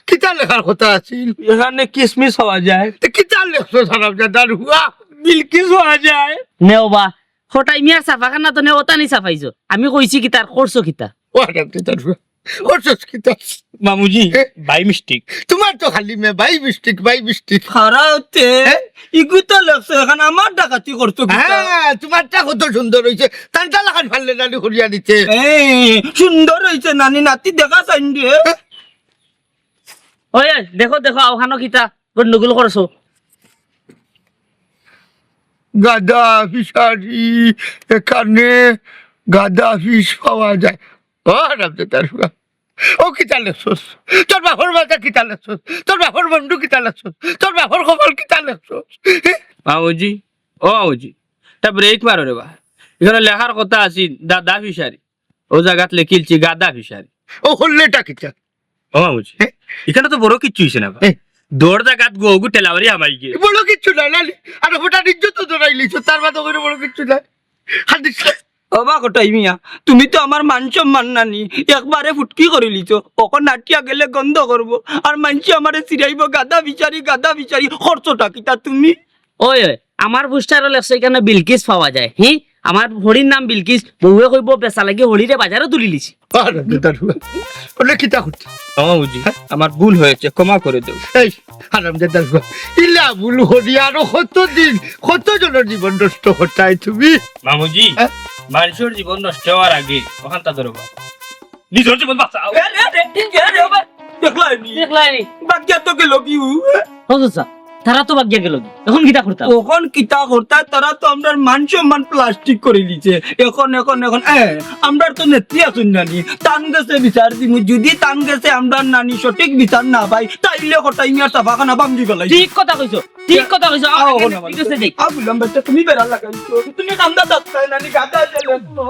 কিতা লেখার কথা আছিল? এখানে কিসমিস পাওয়া যায়। তে কিতা লেখছো হারামজাদার পুয়া? বিলকিস পাওয়া যায়। নেও বা, কটাই মিয়ার ছাপাখানা তো নেও, ওতানি ছাপাইছো। আমি কইছি কিতা, করছো কিতা? ও হারামজাদার পুয়া। করছস কিতা? মামুজি, এ? By mistake। তোমার তো খালি মে by mistake, by mistake। খাড়া হতে, এ? ইগু তো লেখছো, এখন আমার ডাকাতি করছো কিতা? হ্যাঁ, তোমারটা কত সুন্দর হইছে। তানটা লাখান ফাললে নালি করিয়া দিতে। এই, সুন্দর হইছে নানি, নাতি দেখা চাইন রে। ওই, ওই, দেখো, দেখো, ওখানো কিতা গন্ডগোল করছো। গাদা ফিশারি, এখানে গাদা ফিশ পাওয়া যায়। ও হারামজাদার পুয়া। ও কিতা লেখছস? তোর বাপর মাথা কিতা লেখছস? তোর বাপর বন্ধু কিতা লেখছস? তোর বাপর কপাল কিতা লেখছস? বাবুজি, ও বাবুজি, তা ব্রেক মারো রে বা। এখানো লেখার কথা আছিল দাদা ফিশারি, ও জাগাত লেখিলছি গাদা ফিশারি। ও হল্লেটা কিতা? ও বাবুজি, হ্যাঁ? এখানো তো বড় কিচ্ছু হইছে না বা। হ্যাঁ। দৌড় জাগাত গো গু টেলাবাড়ি হামাই গিয়ে। বড় কিচ্ছু না, নানি। আর ওটা নিজে তো দৌড়াইলিছ, তার বাদে করে বড় কিচ্ছু না। হাদিস। ও বা কটাই মিয়া, তুমি তো আমার মান সম্মান নানি, একবারে ফুটকি করিলিছো। অখন নাটিয়া গেলে গন্ধ করবো, আর মানষে আমারে চিরাইবো, গাদা ফিশারি, গাদা ফিশারি। করছোটা কিতা তুমি? ওই, ওই, আমার পোস্টারো লেখছো এখানে বিলকিস পাওয়া যায়, হি? আমার হরির নাম বিলকিস, বউয়ে কইবো বেচা লাগি হরিরে বাজারো তুলিলিছি। আরে বেটার পুয়া, ওটা কিতা করতে? ক্ষমা বুঝি, আমার ভুল হয়েছে, ক্ষমা করে দেও। এই হারামজাদার পুয়া, ইলা ভুল করি আরো কত দিন, কত জনের জীবন নষ্ট করতায় তুমি? মামুজি, হ্যাঁ? মানুষের জীবন নষ্ট হওয়ার আগে ওখানটা ধরো বা। নিজের জীবন বাঁচাও। এ রে, এ রে, এ রে, ও বা, দেখলায়নি? দেখলায়নি? বাগিয়া তো গেল গি উ? ও চাচা, তারা তো বাগিয়া গেল গি। এখন কিতা করতাম? অখন কিতা করতায়? তারা তো আমরার মান সম্মান প্লাস্টিক করিলিছে। এখন, এখন, এখন, এ, আমরার তো নেত্রী আছইন নানি। তান গেছে বিচার দিমু। যদি তান গেছে আমরার নানি সঠিক বিচার না পাই, তাইলে কটাই মিয়ার ছাপাখানা ভাঙ্গি ফালাইমু। ঠিক কথা কইছো, ঠিক কথা কইছো। আও, আও, আও, ঠিক আছে, দেখ। আও, বললাম, বেটা, তুমি বেড়া লাগাইছো। তুমি কান্দা দাঁত নানি, গাদা আছে, লেখো।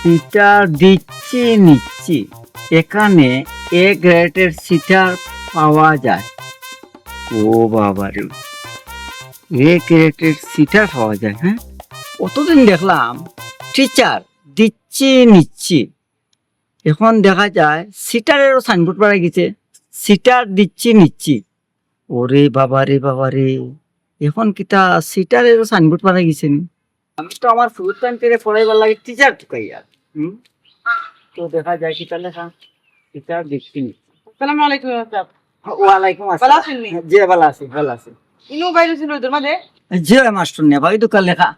সিটার দিচ্ছি নিচ্ছি, এখানে এ গ্রেডের সিটার পাওয়া যায়। ও বাবা রে, এ গ্রেডের সিটার পাওয়া যায়, হ্যাঁ? অতদিন দেখলাম টিচার দিচ্ছি নিচ্ছি, এখন দেখা যায় সিটারেরও সাইনবোর্ড বাড়াই গেছে, সিটার দিচ্ছি নিচ্ছি। ওরে বাবা রে, বাবা রে, এখন কিতা সিটারেরও সাইনবোর্ড বাড়াই গেছে নি? আমি তো আমার ফুল টাইম পেরে পড়াইবার লাগে টিচার তুকাইয়া। হুম? তো দেখা যায় কিতা লেখা, টিচার দেখছি নি। আসসালামু আলাইকুম, স্যার। ওয়ালাইকুম আসসালাম। ভালা আছইন নি? জি, ভালা আছি, ভালা আছি। ইনু বাইরে ছিল ওদের মাঝে? জি, মাস্টর নে, ভাই দোকান লেখা।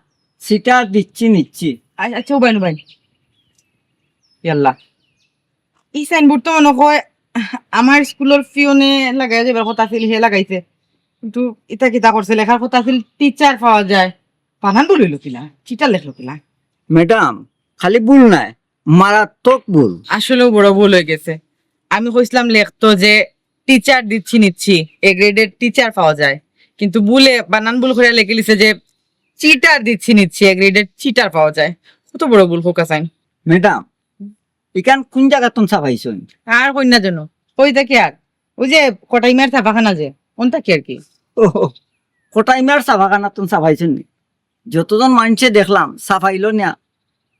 সিটার দিচ্ছি নিচ্ছি। আ-, আচ্ছা, উবাইন, উবাইন। ইয়াল্লা। ই সাইনবোর্ড তো মনে হয় আমার স্কুলর পিয়নে লাগাই যাবার কথা আছিল, হে লাগাইছে। কিন্তু ইতা কিতা করছে, লেখার কথা আছিল টিচার পাওয়া যায়। বানান ভুল হইল কিনা, টিচার লেখলো কিনা? ম্যাডাম, খালি ভুল নায়, মারাত্মক ভুল। আসলেও বড় ভুল হয়ে গেছে। আমি কইছিলাম লেখতো যে টিচার দিচ্ছি নিচ্ছি, এ গ্রেডের টিচার পাওয়া যায়, কিন্তু ভুলে বানান ভুল করে লেখিলিছে যে চিটার দিচ্ছি নিচ্ছি, এ গ্রেডের চিটার পাওয়া যায়। কত বড় ভুল, খোকা সাইন। ম্যাডাম, ইখান কুন জাগাত তুন ছাপাইছইন? আর কইন না যেন, কই থাকি আর, ওই যে কটাইমার ছাপাখানা যে, অন থাকি আর কি। ও, কটাইমার ছাপাখানা তুন ছাপাইছইন নি? যতজন মানষে দেখলাম ছাপাইলো না,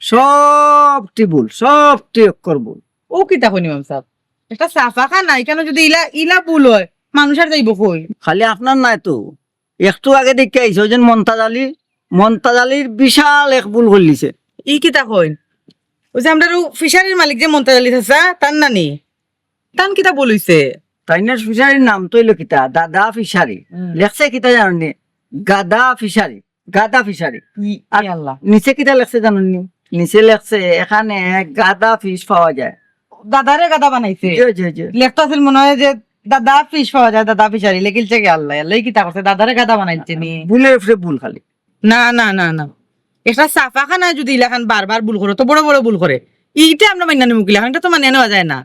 সবটি ভুল, সবটি অক্ষর ভুল। ও কিতা কইন ইমাম সাব, একটা ছাপাখানা, ইখানো যদি ইলা ইলা ভুল অয়, মানুষ আর যাইবো কই? খালি আপনার নায় তো, একটু আগে দেখিয়া আইছি, ওই যে মন্তাজ আলী, মন্তাজ আলীর বিশাল এক ভুল করিলিছে। ই কিতা কইন? ওই যে আমরার ও ফিশারির মালিক যে মন্তাজ আলী চাচা, তান নানি, তান কিতা ভুল অইছে? তাইনর ফিশারির নাম তো অইলো কিতা? দাদা ফিশারি। হুম। লেখছে কিতা জানইন নি? গাদা ফিশারি, গাদা ফিশারি। ই, আর ই আল্লাহ। নিচে কিতা লেখছে জানইন নি? নিচে লেখছে, "এখানে গাদা ফিশ পাওয়া যায়।" দাদারে গাদা বানাইছে। জি, জি, জি। লেখতো আছিল মনে হয় যে, "দাদা ফিশ পাওয়া যায়, দাদা ফিশারি।" লেখিলছে কি আল্লাহ, আল্লাহ কিতা করছে? দাদারে গাদা বানাইছে নি? ভুলের উপরে ভুল খালি। না, না, না, না। একটা ছাপাখানায় যদি ইলাখান বারবার ভুল করে, তো বড় বড় ভুল করে, ইটা আমরা মাইনা নিমু কিলাখান, ইটা তো মানিয়া নেওয়া যায় না।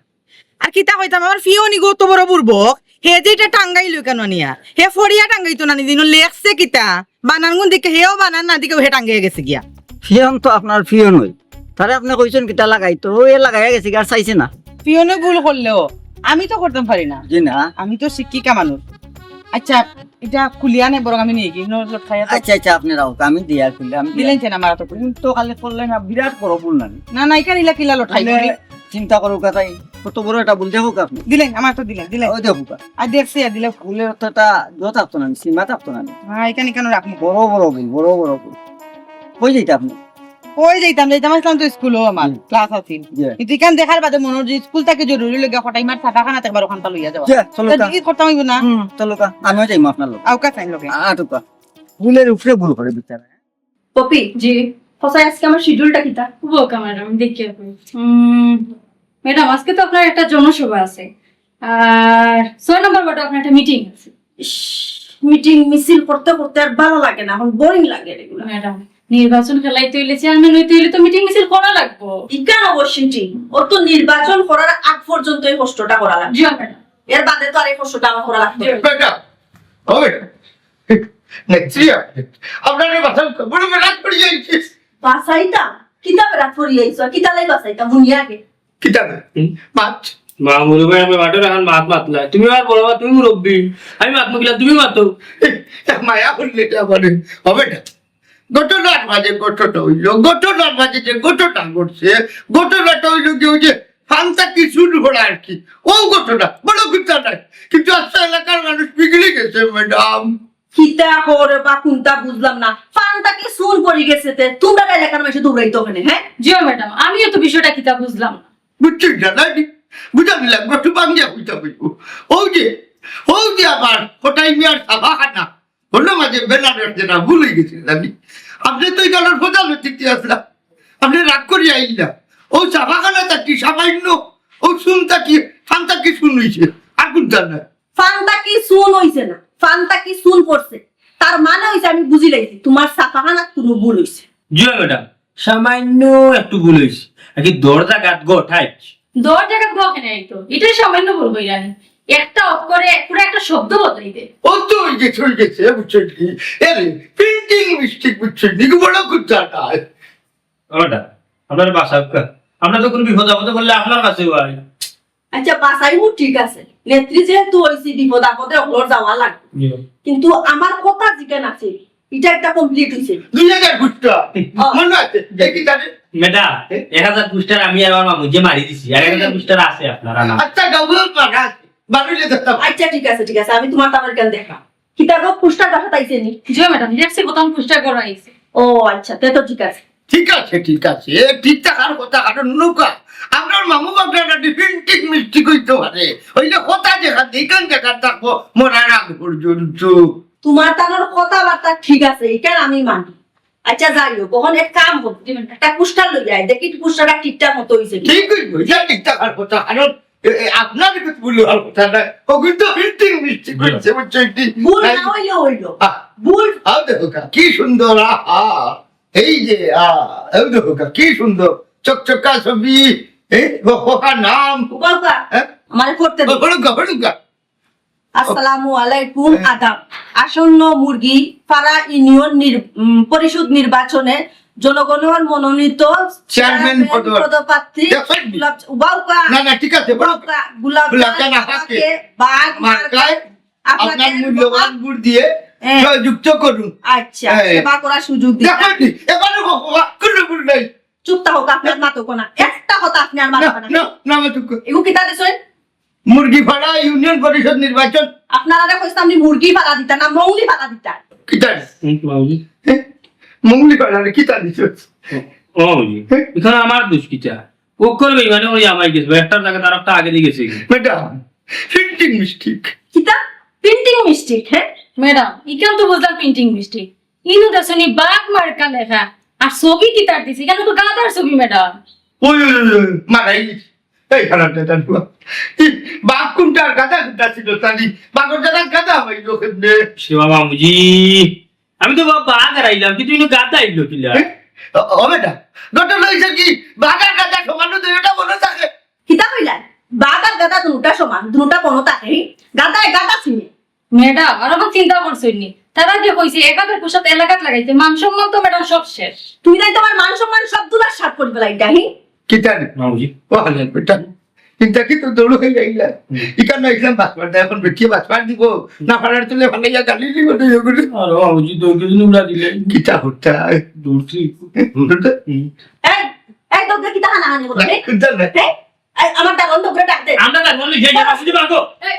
আর কিতা কইতাম, আমার ফিওন ইগু অত বড় বুরবক, হে যে ইটা টাঙ্গাইলো কেনে নিয়া? হে ফড়িয়া টাঙ্গাইতো না নি, দিনো লেখছে কিতা? বানান গুন দেখে হেও বানান না দেখে হে টাঙ্গাইয়া গেছে গিয়া। ফিওন তো আপনার ফিওন অয়। তারে আপনে কইছইন কিতা লাগাইতো, ও এ লাগাইয়া গেছে গিয়া, আর চাইছে না। ফিওনে ভুল করলেও আমি তো করতাম পারি না। জি না। আমি তো শিক্ষিকা মানুষ। আচ্ছা, ইটা খুলিয়া নে বরং আমি নিয়া গিয়া, ইনো লটকাইয়া তো আচ্ছা, আচ্ছা, আপনে রাখউক, আমি দিয়া খুলি, আমি দিয়া দিলাইন কেনে আমার আতো? ভুল তো খালি করলে না, বিরাট বড় ভুল না নি? না, না, ইখান ইলা কিলা লটকাই আপনে দিবি? চিন্তা করউক্কা তাইন, কত বড় একটা ভুল দেখউক্কা আপনে। দিলাইন, আমার তো দিলাইন, দিলাইন। ওই দেখউক্কা। আর দেখছি, আর দিলাইন। ভুলের তো একটা ইয়ে থাকতো না নি, সীমা থাকতো না নি? হ্যাঁ, ইখান, ইখান রাখমু। বড় বড় ভুল, বড় বড় ভুল। কই যাইতা আপনে? কই যাইতাম, যাইতাম আছলাম তো স্কুলো আমার হুম। ক্লাস আছিল। জি। কিন্তু ইখান দেখার বাদে মনে অয় যে স্কুল থাকি জরুরি অইলো গিয়া কটাইমার ছাপাখানাত একবার ওখানটা লইয়া যাওয়া। জি, চলো তা কা। জিকির করতাম অইবো না? হুম, চলো কা, আমিও যাইমু আপনার লগে। আউক্কা চাইন লগে। আ-, আটুকা। ভুলের উপরে ভুল করে বিচারা। পপি, জি। কছাই আজকে আমার শিডিউলটা কিতা? ও কা ম্যাডাম, আমি দেখিয়া কই। উম, ম্যাডাম, আজকে তো আপনার একটা জনসভা আছে। আর ছয় নম্বর ওয়ার্ডে আপনার একটা মিটিং আছে। ইস, মিটিং মিছিল করতে করতে আর ভালা লাগে না, এখন বোরিং লাগে এগুলা। ম্যাডাম, নির্বাচন খেলাইতে অইলে, চেয়ারম্যান অইতে অইলে তো মিটিং মিছিল করা লাগবো। ইখান অবশ্যই ঠিক, অতো নির্বাচন করার আগ পর্যন্ত এই কষ্টটা করা লাগবো। জি ম্যাডাম। এর বাদে তো আর এই কষ্টটা আমার করা লাগতো না। জি। ম্যাডাম, ও ম্যাডাম, নেত্রী, আপনারে বাঁচাইতাম, বড় বেড়াত পড়ি যাইছি। বাঁচাইতাম? কিতা বেড়াত পড়ি যাইছো? কিতা লাগি বাঁচাইতাম? হুনি আগে। কিতা বে? হুম? মাত। মা মুরব্বি, আমি মাতর এখন মাত মাতলা। তুমি আমার বড় মা, তুমি মুরব্বি। আমি মাত মাতিলাম, তুমি মাতো। মায়া করলে এটা আমারে হবে না। ঘটনার মাঝে ঘটনা অইলো, ঘটনার মাঝে যে ঘটনা ঘটছে, ঘটনাটা অইলো কি, ওই যে ফান্তা কি শুরু হলো আর কি, ও ঘটনা, বড় ঘটনা নাই। কিন্তু আস্তা এলাকার মানুষ বিগড়ি গেছে, ম্যাডাম। কিতা করে বা কুনটা বুঝলাম না। ফান্তা কি চুন পড়ি গেছে তে? তুমরা এলাকার মাঝে দৌড়াইতো কেনে, হ্যাঁ? জি ম্যাডাম, আমিও তো বিষয়টা কিতা বুঝলাম না। বুঝছইন না, নানি? বুঝাইলাম, গটু ভাঙ্গিয়া কইতাম অইবো। ওই যে, ওই যে আমার কটাই মিয়ার ছাপাখানা, অনো মাঝে ব্যানার রাখছে না, ভুল অই গেছে, জানি। আপনে তো ইখানর প্রধান অতিথি আছলা, আপনে রাগ করি আইলা। ও ছাপাখানা থাকি সামান্য, ও চুন থাকি, ফান্তা কি চুন অইছে, আর কুনটা না। ফান্তা কি চুন অইছে না, ফান্তা কি চুন পড়ছে, তার মানে অইছে আমি বুঝিলাইছি, তুমার ছাপাখানাত কুনু ভুল অইছে। জি ম্যাডাম, সামান্য একটু ভুল অইছে। আর কি দরজা গাত গো ঠাইছ। দরজা গাত গো কেনে আইতো? ইটা সামান্য ভুল অইরা নি। একটা অক্ষরে পুরা একটা শব্দ বদলাই দে। ও তো অই গেছে, অই গেছে, বুঝছইন নি? আরে, প্রিন্টিং মিস্টেক, বুঝছইন নি? কি বড় কথা নায়। ও ম্যাডাম, আপনার বাসা কা-, আমরা তো কুনু বিপদ আপদে পড়লে আপনার কাছে আই। আচ্ছা, বাসাইমু ঠিক আছে। নেত্রী যেহেতু অইছি, বিপদ আপদে অকলর যাওয়া লাগবো। জি। কিন্তু আমার কথা যেখান আছে, ইটা একটা কমপ্লিট অইছে। দুই হাজার ফুটটা। ও। মনে আছে? দেখি তারে। ম্যাডাম, এ? এক হাজার ফুটটার আমি আর আমার মামু যে মারি দিছি, আর এক হাজার ফুটটার আছে আপনার আমার। আচ্ছা, ডাবল পাকা। বারইলে দেখতাম। আচ্ছা, ঠিক আছে, ঠিক আছে। আমি তুমার তামার কেন দেখলাম। কিতাবো পোস্টার বাসাত আইছে নি? জি ম্যাডাম, দেখছি, প্রথম পোস্টার করা আইছে। ও আচ্ছা, তে তো ঠিক আছে। ঠিক আছে, ঠিক আছে। এ ঠিক থাকার কথা, কারণ নৌকা, আমরার মামু বাগনাটা ডিফেন্টিং মিস্টেক অইতো পারে। অইলে কথা যেখান, যেখান জাগাত থাকবো, মরার আগ পর্যন্ত। তুমার তানোর কথাবার্তা ঠিক আছে, ইখান আমি মানি। আচ্ছা, যাই হোক, অখন এক কাম করো, জি ম্যাডাম। একটা পোস্টার লই আয়, দেখি পোস্টারটা ঠিকঠাক মতো অইছে কি। ঠিক অইবো, ইটা ঠিক থাকার কথা, কারণ এ, এ, আপনার কিন্তু ভুল অওয়ার কথা নায়। ও কিন্তু প্রিন্টিং মিস্টেক জি। অইছে, বুঝছো? এটি ভুল নাই। না অইলে অইলো। আহ, ভুল। আও দেখো কা, কি সুন্দর, আহা। এই যে, আ, এই দেখো কা, কি সুন্দর। চকচকা ছবি, এ, ও, ও, কার নাম? বাবা, হ্যাঁ? আমারে পড়তে দে। ও, পড়ুক গা, পড়ুক গা। আসসালামু আলাইকুম, আদাব। আসন্ন মুরগিপাড়া ইউনিয়ন নির-, উম, পরিষদ নির্বাচনে জনগণের মনোনীত চেয়ারম্যান চেয়ারম্যান পদপ্রার্থী পদপ্রার্থী দেখছেন? গোলাপ, উবাউকা, না, না, ঠিক আছে, বড় উবাউকা, গোলাপ গোলাপ জাহান জাহান আপাকে আপাকে বাঘ মার্কায় মার্কায় আপনার আপনাদের মূল্যবান মহা- ভোট দিয়ে হ্যাঁ। জয়যুক্ত করুন। আচ্ছা, হ্যাঁ। সেবা করার সুযোগ দিন। দেখেন নি, এবারে হ-, হ-, কোনো ভুল নাই। চুপ থাকো, আপনার মাতো কোনা। একটা কথা আপনি আর না, মাতবেন না। না, না, মাতো কো- এগু কিতা দিছইন? মুরগিপাড়া ইউনিয়ন পরিষদ নির্বাচন। আপনারা কইছিলাম নি মুরগিপাড়া দিতা না মৌলিপাড়া দিতা? কিতা? হুম, মামুজি। হ্যাঁ? মৌলিপাড়া রে কিতা দিছইন? ও, মামুজি। হ্যাঁ? এখানে আমার দোষ কিতা? অকল বেইমানি করি আমায় গেছে, একটার জায়গা তার একটা আগে দিয়ে গেছে। Madam, printing mistake. কিতা? প্রিন্টিং মিস্টেক, হ্যাঁ? ম্যাডাম, ইখান তো বুঝলাম প্রিন্টিং মিস্টেক। ইনু দেখছনি বাঘ মার্কা লেখা, আর ছবি কিতার দিছে? ইখান তো গাধার ছবি, ম্যাডাম। ওই, ওই, ওই, ওই, মারাই। এই খারাপ দাদা, বাঘ কোনটা আর গাধা কোনটা ছিল, তাহলে বাঘর জায়গায় গাধা হইল কেমনে? সেবা মামুজি, আমি তো বা-, বাঘ হারাইলাম, কিন্তু ইনু গাধা আইলো কিলা? হ্যাঁ? ও, ও বেটা, ঘটনা হইছে কি, বাঘ আর গাধা সমান, দুইটা মনে থাকে। কিতা কইলা? বাঘ আর গাধা দুটা সমান, দুটা বনো থাকে। গাধায় গাধা চিনে। ম্যাডাম, আর অখন চিন্তা করছইন নি? তারা যে কইছে এক হাজার পোশাক এলাকাত লাগাইতে, মান সম্মান তো ম্যাডাম সব শেষ। তুই নাই তোমার মান সম্মান সব ধুলার সাত করি ফেলাইতা, হি? কিতা রে? মামুজি। ও হালাল বেটা। চিন্তা কি তো দৌড় হয়ে যাইলা? হুম। ইকান না ইসলাম বাঁচবার না, এখন বেটিয়ে বাঁচবার দিব। না পারার তুলে ফালাইয়া গালি দিব তো ইয়ে করে। আর মামুজি, দৌড় দিলে উড়া দিলে। কিতা হতা? দৌড়ছি। হুম। এই, এই দৌড় কিতা হানাহানি করো, না, হে? কুদ্দা না। হে? এই, আমার দারোয়ান তো করে ডাক দে। আমরা দারোয়ান লই যাই, যা, বাসুদি বাঁধো। এই,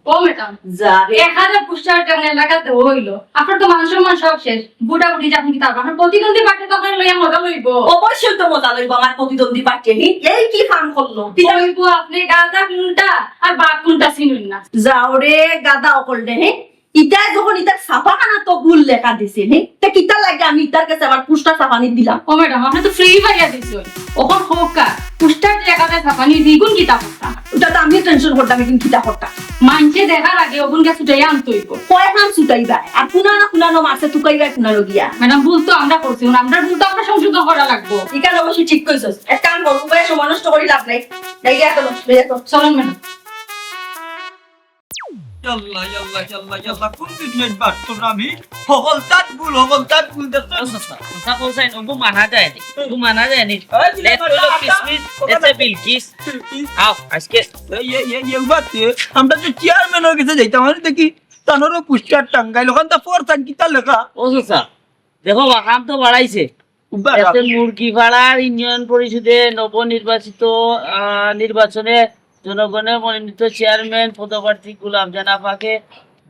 ও ম্যাডাম, যা রে। এক হাজার পোস্টার কেন এলাকাতে হইলো? আপনার তো মান সম্মান সব শেষ। বুটাবুটি যখন কিতা আপনার প্রতিদ্বন্দ্বী পার্টি তখন লইয়া মজা লইব। অবশ্যই তো মজা লইব আমার প্রতিদ্বন্দ্বী পার্টি। হি, এই কি ফান করলো? কিতা হইব আপনি গাধা কোনটা আর বাঘ কোনটা চিনুন না। যাও রে গাধা অকল দে, হে? ইতায় যখন ইতার ছাপাখানা তো ভুল লেখা দিছে, হে? তে কিতা লাগে আমি ইতার কাছে আবার পোস্টার ছাপানি দিলাম? ও ম্যাডাম, আপনি তো ফ্রি পাইয়া দিছইন। অখন হোক কা, পোস্টার যে একাতে ছাপানি দ্বিগুণ কিতা করতা? ওটা তো আমিও টেনশন করতাম, এখন কিতা করতাম? মানষে দেখার আগে অগুনকে ছুটাইয়া আনতে হইব। কয় হান ছুটাইবা? আর কুনানো কুনানো মারছে তুকাইবা কুনানো গিয়া? ম্যাডাম, ভুল তো আমরা করছি, এখন আমরার ভুল তো আমরা সংশোধন করা লাগবো। ইখান অবশ্য ঠিক কইছস। এক কাম কর, উবায় সময় নষ্ট করি লাভ নাই। যাই গিয়া এখন, যাই এখন। চলুন ম্যাডাম। ইয়াল্লা, ইয়াল্লা, ইয়াল্লা, ইয়াল্লা, কোন দিন নেট বাটতো না আমি? হকলতাত ভুল, হকলতাত ভুল দেখতে। ও চাচা, কথা কইছাইন, ওগু মানা যায়নি, ওগু মানা যায়নি। ওই, দিলে লেট করলো কিসমিস, কথা এতে না। বিলকিস। বিলকিস। আও, আজকে। এই, এই, এই, এই, বাতে, আমরা তো চেয়ারম্যানর গেছে যাইতাম, আমি দেখি তানরও পোস্টার টাঙ্গাইল, ওখান তো ফোর সাইন কিতা লেখা? ও চাচা, দেখো, ওখান তো বাড়াইছে। উবা এতে মুরগিপাড়ার ইউনিয়ন পরিষদে নবনির্বাচিত, আহ, নির্বাচনে জনগণের মনোনীত চেয়ারম্যান পদপ্রার্থী গোলাপজান আপাকে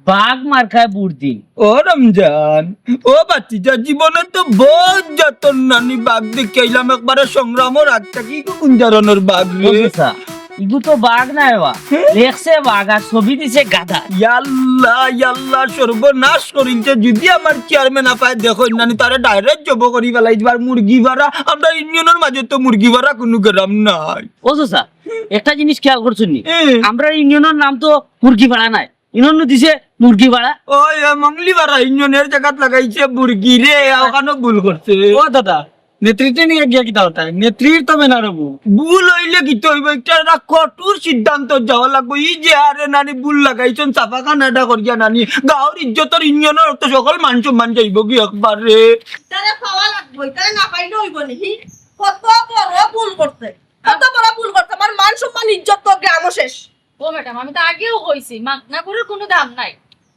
বাঘ মার্কায় ভোট দিন। ও রমজান, ও ভাতিজা, জীবনে তো বহুত যতন নানি বাঘ দেখি আইলাম, একবারে সংগ্রামর আগ থাকি কোন ধরনের বাঘ রে? ও চাচা, ইগু তো বাঘ নায় বা। হে? লেখছে বাঘ আর ছবি দিছে গাধা। ইয়াল্লা, ইয়াল্লা, সর্বনাশ করিলছে। যদি আমার চেয়ারম্যান আপায় দেখইন নানি, তারে ডাইরেক্ট জব করি ফেলাই দিবার মুরগিপাড়া। আমরা ইউনিয়নর মাঝে তো মুরগিপাড়া কোনো গ্রাম নাই। ও চাচা, একটা জিনিস খেয়াল করছইন নি? এ। আমরা ইউনিয়নর নাম তো মুরগিপাড়া নায়, ইউনিয়ন দিছে মুরগিপাড়া। ওই, ওই মঙ্গলিপাড়া ইউনিয়নর জাগাত লাগাইছে মুরগি রে, ওখানে ভুল করছে। ও দাদা, নেতৃত্ব নিয়ে গিয়া কিতা হতা? নেত্রীর তো মেনার হবো। ভুল হইলে কিতা হইব? একটা, একটা কঠোর সিদ্ধান্ত যাওয়া লাগবো। এই যে আরে নানি ভুল লাগাইছইন, ছাপাখানা এটা করিয়া নানি, গাঁওর ইজ্জতর ইউনিয়নর তো সকল মান সম্মান যাইব কি একবারে। তারে পাওয়া লাগবো, তারে না পাইলে হইব নি? কত বড় ভুল করছে, কত বড় ভুল করছে। আমার মান সম্মান ইজ্জত তো গ্রামও শেষ। ও ম্যাডাম, আমি তো আগেও কইছি, মাগনা গরুর কোনো দাম নাই।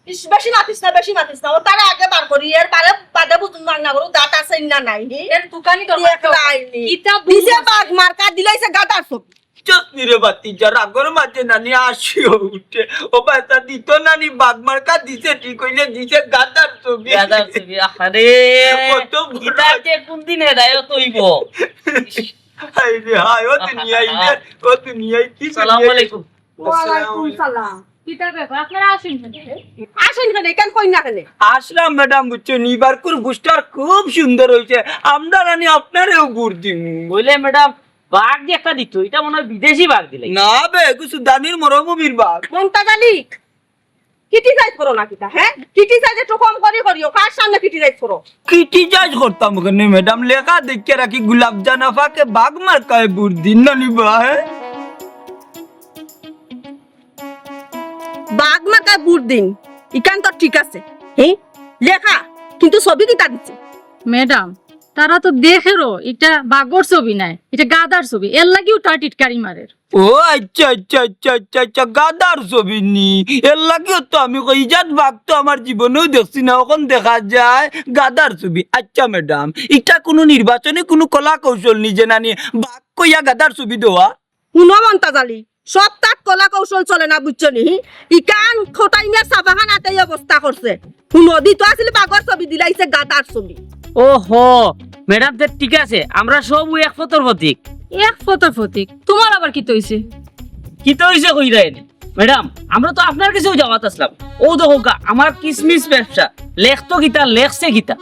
ইস, বেশি মাতিস না, বেশি মাতিস না। ও তারে আগে বার করি, এর বারে বাদে বুঝুন মাগনা গরু দাঁত আছে না নাই, হি? এর দোকানি তো এক লাইন নি। কিতা বুঝ নিজে আছে? বাঘ মার্কা দিলাইছে গাধার ছবি। চুপ নি রে ভাতিজা, রাগর মাঝে নানি আসিও উঠে। ও বাচ্চা দিত নানি বাঘ মার্কা দিছে, ঠিক হইলে দিছে গাধার ছবি। গাধার ছবি, আহারে। কত বড় কিতা যে কোন দিন হেদায়ত হইব। হায় রে হায়, ও দুনিয়াই রে, ও দুনিয়াই কি সালাম দুনিয়াই? আলাইকুম। ওয়ালাইকুম সালাম। কিতা ব্যাপার? আপনারা আসেন কেন? আসেন কেন? এখান কই না কেন? আসলাম ম্যাডাম, বুঝছো নি, এবারকুর পোস্টার খুব সুন্দর হইছে, আমরা নানি আপনারেও ভোট দিমু। বলে ম্যাডাম, বাঘ যে একটা দিত, এটা মনে হয় বিদেশি বাঘ দিলে। না বে, এগু সুদানির মরুভূমির বাঘ। মমতাজ আলী, ক্রিটিসাইজ করো না কিতা, হ্যাঁ? ক্রিটিসাইজ একটু কম করি করিও, কার সামনে ক্রিটিসাইজ করো? ক্রিটিসাইজ করতাম কেনে ম্যাডাম, লেখা দেখিয়া রাখি গোলাপজান আপাকে বাঘ মার্কায় ভোট দিন নানি বা, হ্যাঁ? বাঘ মার্কায় ভোট দিন, ইখান তো ঠিক আছে। হে, লেখা, কিন্তু ছবি কিতা দিছে? ম্যাডাম, তারা তো দেখেরও ইটা বাঘর ছবি নায়, ইটা গাধার ছবি, এরলাগিউ তারা টিটকারি মারের। ও আইচ্ছা, আইচ্ছা, আইচ্ছা, আইচ্ছা, আইচ্ছা, গাধার ছবি নি। এরলাগিউ তো আমি কই, ইজাত বাঘ তো আমার জীবনেও দেখছি না, অখন দেখা যায় গাধার ছবি। আইচ্ছা ম্যাডাম, ইটা কুনু নির্বাচনী কুনু কলা কৌশল নি যে নানি বাঘ কইয়া গাধার ছবি দেওয়া? হুনো মন্তাজ আলী, সব তাত কলা কৌশল চলে না, বুঝছো নি? ইখান খটাই মিয়ার ছাপাখানাত এই অবস্থা করছে। হুনো, দিতো আছিল বাঘর ছবি, দিলাইছে গাধার ছবি। ওহো, ম্যাডাম, তে ঠিক আছে, আমরা সব এক পথর পথিক। এক পথর পথিক? তুমার আবার কিতা অইছে? কিতা অইছে কইরায় নি? ম্যাডাম, আমরা তো আপনার গেছেউ যাওয়াত আছলাম। অউ দেখউক্কা, আমার কিসমিস ব্যবসা, লেখতো কিতা, লেখছে কিতা?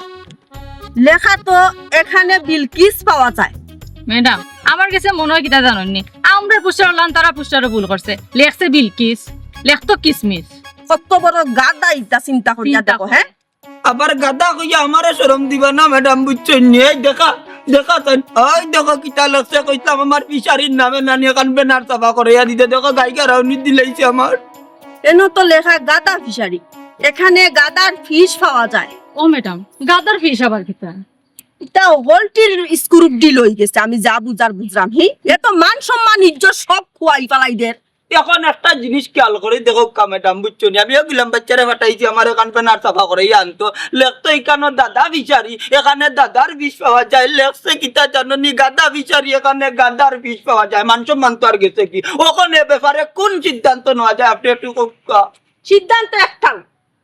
লেখা তো এখানে বিলকিস পাওয়া যায়। ম্যাডাম, আমার গেছে মনো অয় কিতা জানইন নি, আমরার পোস্টারর লাখান তারার পোস্টারো ভুল করছে, লেখছে বিলকিস, লেখতো কিসমিস। কত বড় গাধা ইতা, চিন্তা করিয়া দেখো। হে, আবার গাধা কইয়া আমারে শরম দিবা না ম্যাডাম, বুঝছইন নি? এই দেখা, দেখা তাইন, ওই দেখো কিতা লেখছে, কইছলাম আমার ফিশারির নামে নানি অখান ব্যানার ছাপা করাইয়া দিতে, দেখো গাইগারাউনি দিলাইছে আমার। এনো তো লেখা গাধা ফিশারি, এখানে গাধার ফিশ পাওয়া যায়। ও ম্যাডাম, গাধার ফিশ আবার কিতা? ইতা হলটির স্ক্রুপ ঢিল অইগেছে, আমি যা বুঝার বুঝরাম। হি, এ তো মান সম্মান ইজ্জত সব খুয়াই ফালাই দের। অখন একটা জিনিস খেয়াল করি দেখউক্কা ম্যাডাম, বুঝছো নি? আমি অউ গুলাম বাইচ্চারে পাঠাইছি আমার অখান ব্যানার ছাপা করাইয়া আনতো। লেখতো ইখানো দাদা ফিশারি, এখানে দাদার ফিশ পাওয়া যায়। লেখছে কিতা জানো নি? গাধা ফিশারি, এখানে গাধার ফিশ পাওয়া যায়। মান সম্মান তো আর গেছে কি? অখন এ ব্যাপারে কুন সিদ্ধান্ত নেওয়া যায় আপনে একটু কউক্কা। সিদ্ধান্ত একটাউ,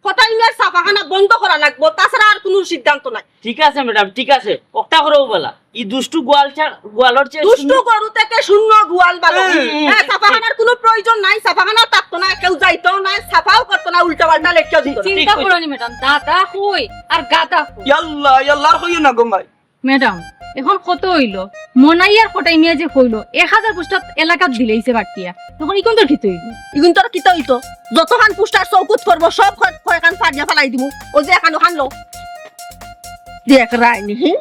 খটাই মিয়ার ছাপাখানা বন্ধ করা লাগবো, তাছাড়া আর কুনু সিদ্ধান্ত নাই। ঠিক আছে ম্যাডাম, ঠিক আছে, অকটা করো বালা। ই দুষ্টু গোয়াল চা-, গোয়ালর চেয়ে দুষ্টু সুন্দর গরু থেকে শূন্য গোয়াল ভালো। হুম, হুম, হুম। হ্যাঁ, ছাপাখানার কুনু প্রয়োজন নাই, ছাপাখানা থাকতো না, কেউ যাইতো না, ছাপাও করতো না, উল্টা পাল্টা লেখিয়া দিত না। চিন্তা করো নি ম্যাডাম, দাদা কই আর গাধা কই? ইয়াল্লা, ইয়াল্লা, আর কইও না গো মাই। ম্যাডাম, অখন কত অইলো? মনাই আর খটাই মিয়া যে কইলো, এক হাজার পোস্টার এলাকাত দিলাইছে বাটিয়া। অখন ইগুনতর কিতা অইলো? ইগুনতর কিতা অইতো? যতখান পোস্টার চউখত পড়বো, সব কয়-, কয়খান ফাড়িয়া ফালাই দিমু। অউ যে অখান অখান লও। দেখরায় নি, হি?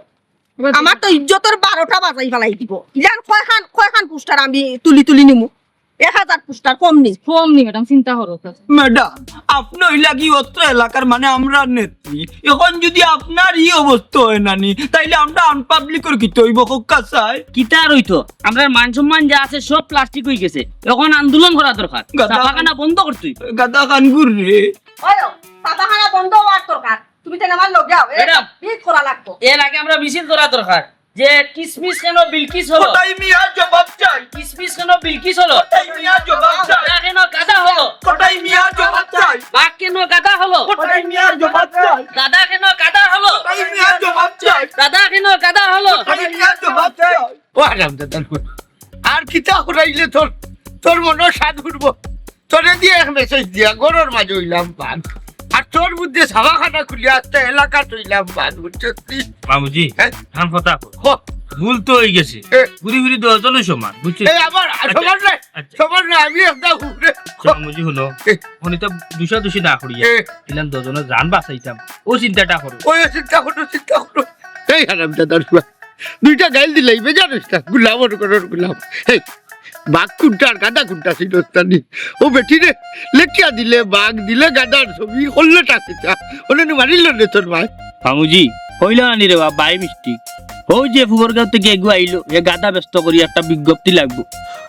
আমার তো ইজ্জতর বারোটা বাজাই ফালাই দিবো। ইলান কয়খান, কয়খান পোস্টার আমি তুলি তুলি নিমু। এক হাজার পোস্টার কম নি। কম নি ম্যাডাম, চিন্তা করো। ম্যাডাম, আপনে অইলা গি অত্র এলাকার, মানে, আমরার নেত্রী। অখন যুদি আপনার ই অবস্থা অয় নানি, তাইলে আমরা আনপাবলিকর কিতা অইবো কউক্কা চাই? কিতা আর অইতো? আমরার মান সম্মান যা আছে সব প্লাস্টিক অইগেছে। অখন আন্দোলন করা দরকার। গাধা ছাপাখানা বন্ধ করতে অইবো। গাধা খান ঘুর রে। ওই, ছাপাখানা বন্ধ অওয়ার দরকার। তুমি তাইলে আমার লগে আও। এ, ম্যাডাম। মিছিল করা লাগবো। এর আগে আমরা মিছিল করা দরকার। যে কিসমিস কেন বিলকিস হলো? খটাই মিয়া জবাব চাই। কিসমিস কেন বিলকিস হলো? খটাই মিয়া জবাব চাই। গাধা কেন গাধা হলো? খটাই মিয়া জবাব চাই। বাঘ কেন গাধা হলো? খটাই মিয়া জবাব চাই। গাধা কেন গাধা হলো? খটাই মিয়া জবাব চাই। গাধা কেন গাধা হলো? খটাই মিয়া জবাব চাই। ও হারামজাদার পুত, আর কিতা করাইলে তোর, তোর মনর স্বাদ উঠবো? তোরে দিয়া এক মেসেজ দিয়া ঘরর মাঝে অইলাম বাদ, আর তোর মধ্যে ছাপাখানা খুলিয়া আস্তা এলাকাত অইলাম বাদ, বুঝছস নি? মামুজি, হ্যাঁ? অখন কথা কও। ক। ভুল তো অইগেছে। এ। ঘুরি ফিরি দশজনউ সমান, বুঝছস? এই আমার আচ্ছা। সমান নায়, আচ্ছা। সমান নায়, আমি একটা উপরে। আচ্ছা, মামুজি, হুনো। এ। অখন ইতা দুষাদুষি না করিয়া, এ। ইলান দশজনর জান বাঁচাইতাম, অউ চিন্তাটা করো। ওই চিন্তা করো, চিন্তা করো। এই হারামজাদার পুয়া। দুইটা গাইল দিলাই, বেজার অইস না। গুলাম, ওর ঘরর গুলাম। এই, বাঘ কুনটা আর গাধা কুনটা চিনস না নি? ও বেটিরে, লেখিয়া দিলে বাঘ, দিলে গাধার ছবি, করলে টাকিটা। ওনে নু মারিল রে তোর মায়। মামুজি, কইলাম না নি রে বা, by mistake। অউ যে ফুকরগাঁও থাকি এগু আইলো, এ গাধা ব্যস্ত করি একটা বিজ্ঞপ্তি লাগবো।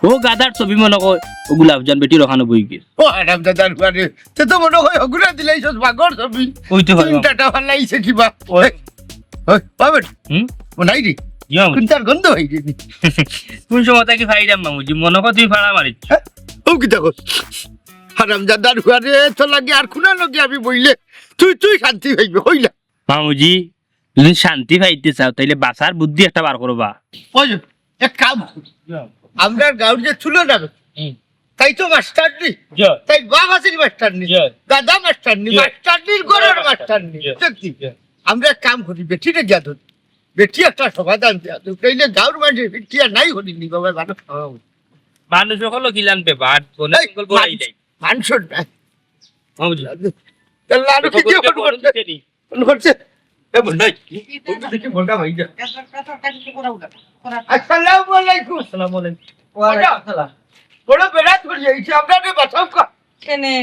অউ গাধার ছবি মনো কয়, অউ গুলাবজান বেটির অখানো বইগেছে। ও হারামজাদার পুয়া রে, তে তো মনো কয় হগুরে দিলাইছস বাঘর ছবি। অইতে পারে, মামু। চিন্তাটা ফালাইছে কিবা? ওই। ওই, ওই বেটা। হুম? ও নাই রে। জি, মামু। কুনটার গন্ধ অইরে নি? কুন সময় থাকি ফাইরাম, মামুজি? মনো কয় তুমি ফাড়া মারিছ। হ্যাঁ? ও কিতা কস? হারামজাদার পুয়া রে, তোর লাগি আর কুনার লগে আমি বইলে তুই, তুই শান্তি পাইবে, কইলা। মামুজি, যুদি শান্তি পাইতে চাও, তাইলে বাঁচার বুদ্ধি একটা বার করো বা। ওই যে, এক কাম করি। জি। আমরার গাঁওর যে তুলনা হুম। তাই তো মাস্টার নি। জি। তাই বাপ আছিল মাস্টার নি। জি। গাধা মাস্টার নি, জি। মাস্টার নির ঘরর মাস্টার নি। জি। সত্যি। জি। আমরা এক কাম করি, বেটিরে গিয়া ধরি। বেটি একটা সমাধান দিয়া দেও। তাইলে গাঁওর মাঝে বেটি আর নাই করি নি বাবা, জানো? ও। মানুষ হকল কিলান বেবাদ, বনে এই, জঙ্গল বড়াই মানুষ, নাই। মানুষ নাই। মামুজি। তাহলে আরো কি দিয়ে ফোন করতে? ফোন করছে? এ বন্ধু, এই, এই, এই, দেখি ফোনটা ভাই যা। আসসালামু আলাইকুম। আসসালামু আলাইকুম। ওয়ালাইকুম আসসালাম। বড় বেড়াত করি আইছি, আপনারে বাঁচাও কা? কেনে?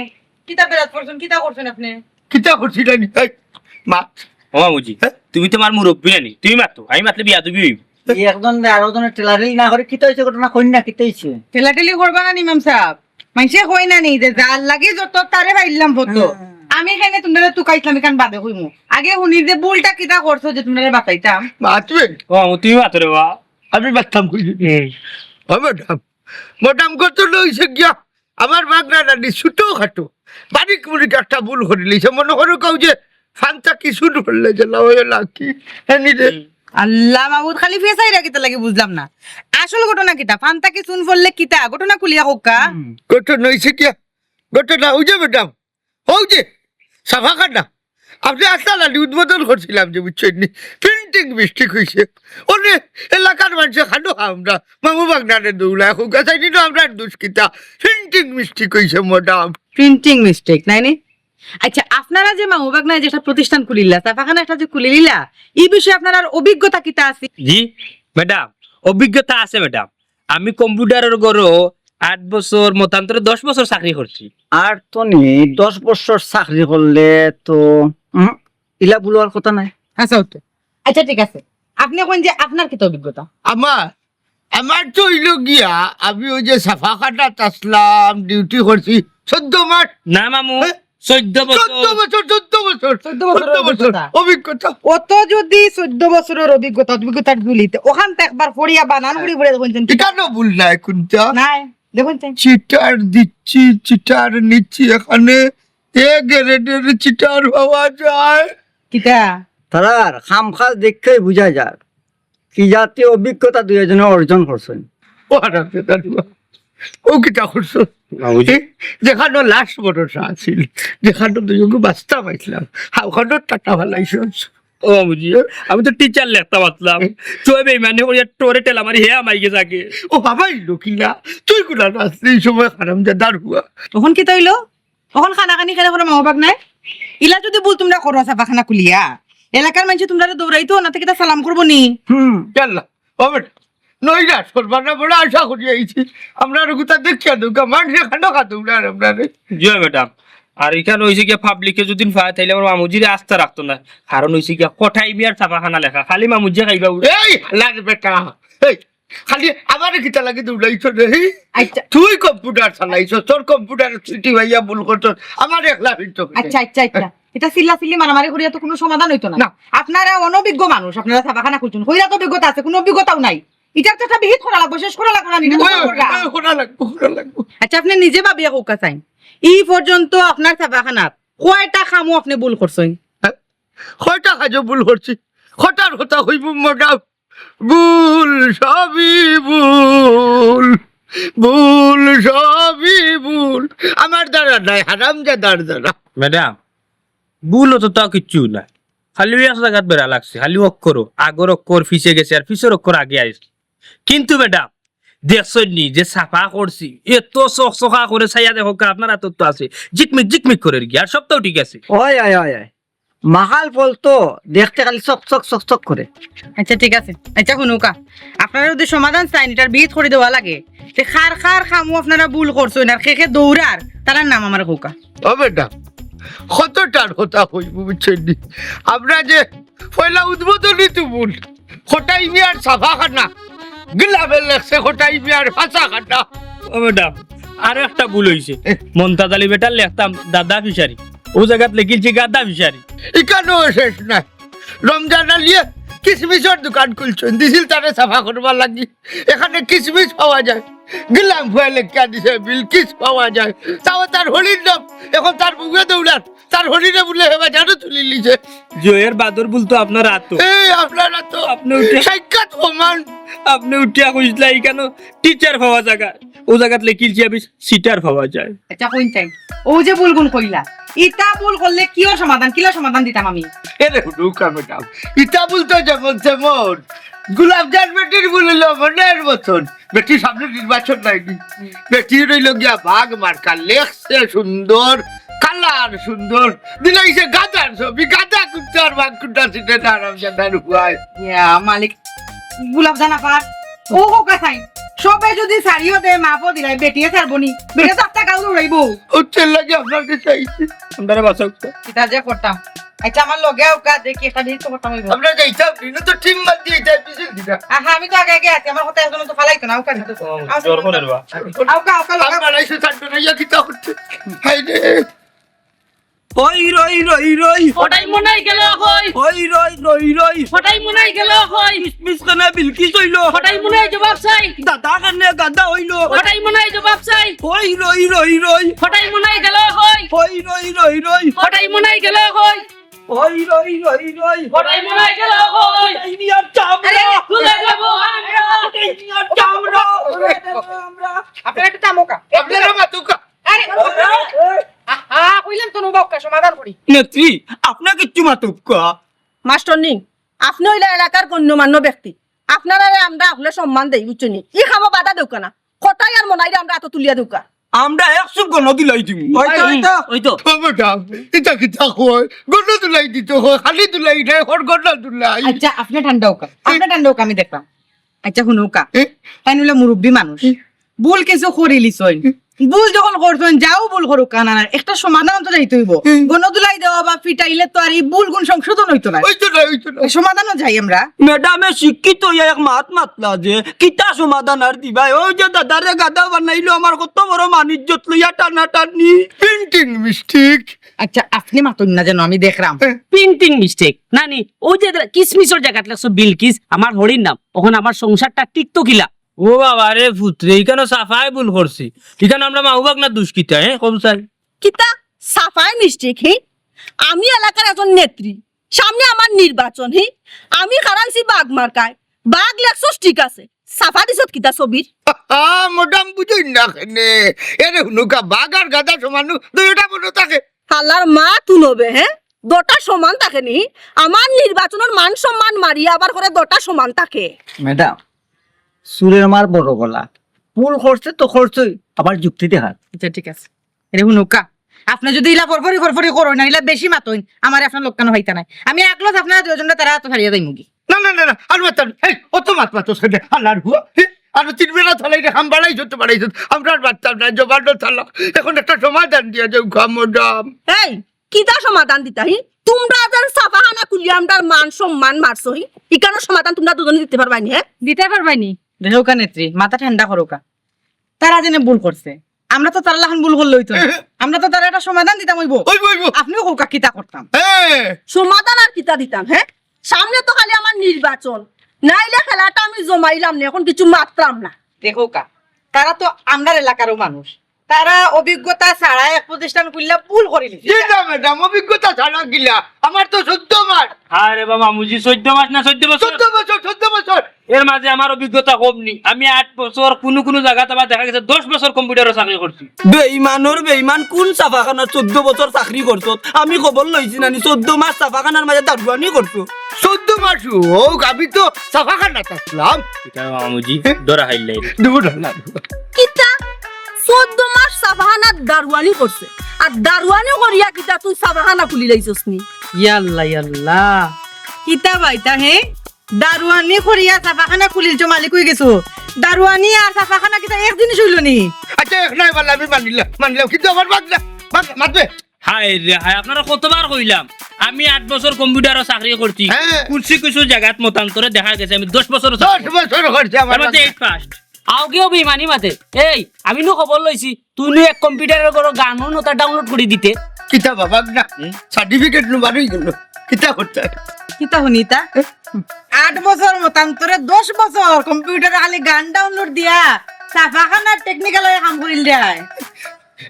কিতা বেড়াত পড়ছইন, কিতা করছইন আপনে? কিতা করছি জানি? এই, মাত। ও মামুজি, তুমি তো আমার মুরব্বী নানি, তুমি মাতো, আমি মাতলে বিয়াদবি অইবো। এই একজন রে আরো জনের ঠেলাঠেলি না করে কিতা অইছে ঘটনা কইন না, কিতা অইছে? ঠেলাঠেলি করবা না নি ইমাম সাব, মাইনষে কয় না নি যে যার লাগি যত তারে পাইলাম ফত। আমি কেনে তুমরারে তুকাইছলাম, ইখান বাদে কইমু। আগে হুনি যে ভুলটা কিতা করছো যে তুমরারে বাচাইতাম। মাতবে? ও মামু, তুমি মাতো রে বা। আমি মাততাম কই? ও ম্যাডাম, ম্যাডাম, ঘটনা অইছে গিয়া আমার ভাগনা নানি ছোট খাটো বারিক মুরিক একটা ভুল করিলিছে। মনো করো কেউ যে ফান্তা কি শুরু করলে যে লাওয়ে লাকি এনি রে। আল্লাহ মাবুদ, খালি ফেসাইরা কিতা লাগি বুঝলাম না। আসল ঘটনা কিতা? ফান্তা কি শুন পড়লে কিতা? ঘটনা খুলিয়া কউক্কা। ঘটনা অইছে কি? ঘটনা অউ যে ম্যাডাম, অউ যে ছাপাখানা, আপনে আস্তা নানি উদ্বোধন করছিলাম যে, বুঝছইন নি? প্রিন্টিং মিস্টেক অইছে। অনে এলাকার মানষে খানো আমরা মামু ভাগনারে দৌড়ায় কউক্কা চাইনি তো আমরার দুষ কিতা? প্রিন্টিং মিস্টেক অইছে ম্যাডাম। প্রিন্টিং মিস্টেক নায় নি? আচ্ছা, আপনারা যে মামু ভাগনায় যে একটা প্রতিষ্ঠান খুলিলা, ছাপাখানা একটা যে খুলিলিলা, ই বিষয়ে আপনারার অভিজ্ঞতা কিতা আছে? জি ম্যাডাম, অভিজ্ঞতা আছে ম্যাডাম। আমি কম্পিউটারর ঘরো আট বছর, মতান্তরে দশ বছর চাকরি করছি। আর তো নি, দশ বছর চাকরি করলে তো, উম, ইলা ভুল অওয়ার কথা নায়। আচ্ছা, ওকে। আচ্ছা, ঠিক আছে। আপনে কইন যে আপনার কিতা অভিজ্ঞতা? আমার, আমার তো অইলো গিয়া, আমি অউ যে ছাপাখানাত আছলাম, ডিউটি করছি চৌদ্দ মাস। না মামু, হ্যাঁ? চৌদ্দ বছর। চৌদ্দ বছর, চৌদ্দ বছর। চৌদ্দ বছর চৌদ্দ বছর অভিজ্ঞতা। অভিজ্ঞতা। অত যদি চৌদ্দ বছরর অভিজ্ঞতা, অভিজ্ঞতার ঝুলিতে, অখান তো একবার পড়িয়া বানান করি পড়িয়া দেখইন চাইন। ইখানো ভুল নাই কুনটা? নাই, দেখইন চাইন। চিটার দিচ্ছি, চিটার নিচ্ছি, এখানে এ গ্রেডের চিটার পাওয়া যায়। কিতা? তারার খামখাল দেখেই বুঝা যার কি জাতীয় অভিজ্ঞতা দুইজনে অর্জন করছইন। ও হারামজাদা, ও কিতা করছো? মামুজি। এ, যেখানো লাস্ট ভরসা আছিল, যেখানো দুইগু বাস্তা পাইছিলাম, হা, ওখানো টাটা ফালাইছস। ও মামুজি, আমি তো টিচার লেখতাম আছলাম। তুই বেইমানি করিয়া তোরে ঠেলা মারি হে আমাই গেছে আগে। ও বাবা, ইলো কিলা? তুই কুলা নাচলি এই সময়, হারামজাদার পুয়া। তখন কিতা অইলো? অখন কানাকানি কেনে করো মামু ভাগনায়? ইলা যদি ভুল তুমরা করো ছাপাখানা খুলিয়া, এলাকার মানষে তুমরারে দৌড়াইতো না, তে কিতা সালাম করবো নি? হুম। ইয়াল্লা, ও বেটা, নইরা সরবানা বড় আশা করি আইছি। আমরার গুতা দেখিয়া দৌকা, মানষে খানো খাতো উড়ার আমরারে। জি অয় ম্যাডাম, আর ইখান অইছে গিয়া পাবলিকে যদি পায়, তাইলে আমার মামুজিরে আস্তা রাখতো না। কারণ অইছে গিয়া কটাই মিয়ার ছাপাখানা লেখা, খালি মামুজিয়ে খাইবা উড়ে। এই হালার বেটা, এই খালি আমারে কিতা লাগি দৌড়াইছো রে? হি? আচ্ছা। তুই কম্পিউটার চালাইছস, তোর কম্পিউটার চিটি ভাইয়া ভুল করছস, আমার একলা হইতো। আচ্ছা, আচ্ছা, আচ্ছা। ইতা চিল্লা চিল্লি মারামারি করিয়া তো কুনু সমাধান অইতো না। না। আপনারা অনভিজ্ঞ মানুষ, আপনারা ছাপাখানা খুলছইন, কইরা তো অভিজ্ঞতা আছে, কুনু অভিজ্ঞতাও নাই। ইতার তো একটা বিহিত করা লাগবো, শেষ করা লাগবো না, ইটা তো ওই, করা। ওই, করা লাগবো, করা লাগবো। আচ্ছা, আপনে নিজে ভাবিয়া কউক্কা চাইন, ই পর্যন্ত আপনার ছাপাখানাত কয়টা কামো আপনে ভুল করছইন? হ্যাঁ? কয়টা কাজো ভুল করছি? কটার কথা কইবো ম্যাডাম? ভুল, সবই ভুল, ভুল, সবই ভুল। আমার দ্বারা নায়, হারামজাদার দ্বারা। ম্যাডাম, ভুল অততা কিচ্ছু নাই, খালি এক জাগাত বেড়া লাগছে, খালি অক্ষরো, আগর অক্ষর পিছে গেছে আর পিছর অক্ষর আগে আইছে। কিন্তু ম্যাডাম, দেখছইন নি যে ছাপা করছি, এত চকচকা করে চাইয়া দেখউক্কা, আপনার আতর তো আছে, জিকমিক জিকমিক করের গি, আর সবতাউ ঠিক আছে। ওই, ওই, ওই, ওই। মাহাল ফল তো দেখতে খালি চকচক চকচক করে। আচ্ছা, ঠিক আছে। আচ্ছা, হুনউক্কা, আপনারা যদি সমাধান চাইন, ইটার বিহিত করি দেওয়া লাগে, তে কার কার কামো আপনারা ভুল করছইন আর কে কে দৌড়ার, তারার নাম আমারে কউক্কা। ও বেটা, কতটার কথা কইবো, বুঝছইন নি? আমরা যে পয়লা উদ্বোধনী তো ভুল, কটাই মিয়ার ছাপাখানা, গিলাফে লেখছে কটাই মিয়ার ফাঁসাখানা। ও ম্যাডাম, আর একটা ভুল অইছে। এ। মন্তাজ আলী বেটার লেখতাম দাদা ফিশারি, অউ জাগাত লেখিলছি গাদা ফিশারি। ইখানও শেষ নাই। রমজান আলীয়ে কিসমিসর দোকান খুলছইন, দিছিল তারে ছাপা করবার লাগি। এখানে কিসমিস পাওয়া যায়, গিলাফে লেখিয়া দিছে বিলকিস পাওয়া যায়। তাও তার হরির নাম, এখন তার বুকে দৌড়ার, তার হরিরে বুলে হে বাজারো তুলিলিছে। জয়ের বাদর ভুল তো আপনার আতো। এই আপনার আতো। আপনে উঠিয়া সাক্ষাৎ প্রমাণ। আপনে উঠিয়া কইছলা ইখানো টিচার পাওয়া জাগায়, অউ জাগাত লেখিলছি আমি সিটার পাওয়া যায়। আচ্ছা, কইন চাই, অউ যে ভুলগুন কইলা, ইতা ভুল করলে কিওর সমাধান, কিলা সমাধান দিতাম আমি? এরে হুনউক্কা ম্যাডাম, ইতা ভুল তো যেমন তেমন। গোলাপজান বেটির ভুল অইলো মনের মতন। বেটির সামনে নির্বাচন নায়নি। বেটি রইলো গিয়া বাঘ মার্কা, লেখছে সুন্দর, কালার সুন্দর, দিলাইছে গাধার ছবি, গাধা কুত্তার বাঘ কুত্তা চিনে না, হারামজাদার পুয়ায়। ইয়া মালিক, গোলাপজান আপার, ও কউক্কা চাইন, সবে যদি ছাড়িও দে, মাফও দিলাই, বেটিয়ে ছাড়বো নি? বেটিয়ে তো একটা গাল উড়াইবো। হচ্ছে লাগে আপনার কাছে আইছি। আমরারে বাঁচাও। কিতা যে করতাম। আচ্ছা, আমার লগে আউক্কা, দেখি একটা জিনিস তো করতাম অইবো। আমরা যাইতাম, ইনো তো টিম বাদ দিয়ে যাই, পিছন দিকে। আহা, আমি তো আগে আগে আছি, আমার কথা একজন তো ফালাইতো না, আউক্কা। জোর করে রে বা। আউক্কা, আউক্কা, লগে। আপনারা এসে থাকবে না, ইয়া কিতা করছে? হায় রে। ওই রই রই রই। হঠাই মনাই গেল কই? ওই রই রই রই। হঠাই মনাই গেল কই? কিসমিস খানা বিলকিস অইলো। হঠাই মনাই জবাব চাই। দাদা কানে গাদা অইলো। হঠাই মনাই জবাব চাই। ওই রই রই রই। হঠাই মনাই গেল কই? ওই রই রই রই। হঠাই মনাই গেল কই? ওই রই রই রই। হঠাই মনাই গেল কই? এই নিয়ার চামড়া। আরে, খুলে দেবো আমরা। এই নিয়ার চামড়া। খুলে দেবো আমরা। আপনারা একটু থামুক্কা। আপনারা মাতুক্কা। আরে, আহা, কইলাম তো নবাক্কা সমাধান করি। নেত্রী, আপনে কিচ্ছু মাতুক্কা। মাস্টরনি, আপনে অইলা এলাকার গণ্যমান্য ব্যক্তি। আপনারারে আমরা আসলে সম্মান দেই, বুঝছইন নি? ই কামো বাধা দেউক্কা না। হঠাই আর মনাইরে আমরা আতো তুলিয়া দেউক্কা। আমরা এক চুপ গণ দুলাই দিমু। ওই তো, ওই তো। ওই তো। ও বেটা, ইতা কিতা কয়? গণ দুলাই দিতো কয়, খালি দুলাই নাই, হর গণ দুলাই। আচ্ছা, আপনে ঠান্ডা অউক্কা। আপনে ঠান্ডা অউক্কা, আমি দেখরাম। আচ্ছা, হুনউক্কা। এ? তাইন অইলা মুরব্বি মানুষ। এ? ভুল কিছু করিলিছইন। এ? ভুল যখন করছইন, যাউ ভুল করউক্কা না, না, একটা সমাধান তো যাইতে অইবো। এ? গণ দুলাই দেওয়া বা ফিটাইলে তো আর ই ভুল গুণ সংশোধন অইতো না। অইতো না, অইতো না। সমাধানও যাই আমরা। ম্যাডামে শিক্ষিত অইয়া এক মাত মাতলা যে, কিতা সমাধান আর দিবা? ওই যে দাদারে গাদা বানাইলো, আমার কত বড় মান ইজ্জত লইয়া টানাটানি। Printing mistake. আচ্ছা, আপনে মাতইন না যেন, আমি দেখরাম। এ? Printing mistake. না নি, ওই যে কিসমিসর জাগাত লেখছো বিলকিস, আমার হরির নাম। অখন আমার সংসারটা টিকতো কিলা? ও বাবা রে পুতরে, ইখানো সাফাই ভুল করছি। ইখানো আমরা মাও বাগনার দুষ কিতা, হে? কও চাই। কিতা সাফাই মিস্টেক, হে? আমি এলাকার একজন নেত্রী, সামনে আমার নির্বাচন, হে? আমি খাড়াইছি বাঘ মার্কায়, বাঘ লেখছস ঠিক আছে, সাফা দিছত কিতা ছবির? আহা, ম্যাডাম বুঝইন না কেনে? এরে হুনউক্কা, বাঘ আর গাদা সমান নু, দুইটা মনো থাকে। হালার মা তুনবে, হে? দুটা সমান থাকে নি? আমার নির্বাচনর মান সম্মান মারিয়া আবার করে দুটা সমান থাকে। ম্যাডাম, চুরের মার বড় গলা। ভুল করছে তো করছেই, আবার যুক্তি দেখার। আচ্ছা, ঠিক আছে। এরে হুনউক্কা, আপনে যদি ইলা ফরফরি ফরফরি করইন না, ইলা বেশি মাতইন, আমারে আপনার লগে কানো পাইতা নায়। আমি আকলজ আপনারা দুইজনরে তারা আতো ছাড়িয়া যাইমুগি। না, না, না, না, আর মাততাম না। এই, অত মাত মাতস কেনে? আল্লার হুয়া। হে, আর তিন বেলা থালাইরে খাম বাড়াইছত তো বাড়াইছত। আমরা আর মাততাম না, জবান থালা। অখন একটা সমাধান দিয়া যাউক্কা, ম্যাডাম। এই, কিতা সমাধান দিতা, হি? তুমরা যেন ছাপাখানা খুলিয়া আমরার মান সম্মান মারছো, হি? ইখানর সমাধান তুমরা দুইজনে দিতে পারবায় নি, হে? দিতে পারবায় নি? দেখউক্কা নেত্রী, মাথা ঠান্ডা করউক্কা। তারা যেন ভুল করছে, আমরা তো তারার লাখান ভুল করলে অইতো না। আমরা তো তারার একটা সমাধান দিতাম অইবো। অইবো, অইবো। আপনেও কউক্কা কিতা করতাম? হে। সমাধান আর কিতা দিতাম, হে? সামনে তো খালি আমার নির্বাচন, নাইলে খেলাটা আমি জমাইলাম না, অখন কিছু মাতরাম না। দেখউক্কা, তারা তো আমরার এলাকারউ মানুষ, তারা অভিজ্ঞতা ছাড়া এক প্রতিষ্ঠান খুললা ভুল করিলিছে। জি না ম্যাডাম, অভিজ্ঞতা ছাড়া কিলা? আমার তো চৌদ্দ মাস। আরে বাবা, মুজি চৌদ্দ মাস না চৌদ্দ বছর? চৌদ্দ বছর, চৌদ্দ বছর। এর মাঝে আমার অভিজ্ঞতা কম নি। আমি আট বছর, কুনু কুনু জাগাত আবার দেখা গেছে দশ বছর কম্পিউটারো চাকরি করছি। বেইমানর বেইমান, কুন ছাপাখানাত চৌদ্দ বছর চাকরি করছত? আমি খবর লইছি নানি, চৌদ্দ মাস ছাপাখানার মাঝে দারুয়ানি করছো। চৌদ্দ মাস অউক, আমি তো ছাপাখানাত আছলাম। ইটা মামুজি, ডরা হাইলাই। দূর না। কিতা? চৌদ্দ মাস ছাপাখানাত দারুয়ানি করছে। আর দারুয়ানি করিয়া কিতা তুই ছাপাখানা খুলিলাইছস নি? ইয়াল্লা, ইয়াল্লা। কিতা বাইতা, হে? দারুয়ানি করিয়া ছাপাখানা খুলিলছো, মালিক অইগেছো। দারুয়ানি আর ছাপাখানা কিতা এক জিনিস অইলো নি? আচ্ছা, এক নায় বালা, আমি মানিলাম, মানিলাম, কিন্তু আমার বাদ না, বাদ, বাদ দে। হায় রে হায়, আপনারে কতবার কইলাম, আমি আট বছর কম্পিউটারো চাকরি করছি। হে। কুনছি কিছু জাগাত মতান্তরে দেখা গেছে আমি দশ বছর চাকরি দশ বছর করছি আমার তার মাঝে বাদ। Eight pass। আউগেও বেইমানি মাতে। এই, আমি নু খবর লইছি, তুই নু এক কম্পিউটারর ঘরো গান অতা download করি দিতে। কিতা বাবা না? হুম? Certificate নু বারই গেল। কিতা করতে? কিতা হুনি তা? আট বছর মতান্তরে দশ বছর কম্পিউটারো খালি গান download দিয়া ছাপাখানার technical অইয়া কাম করিল দেয়।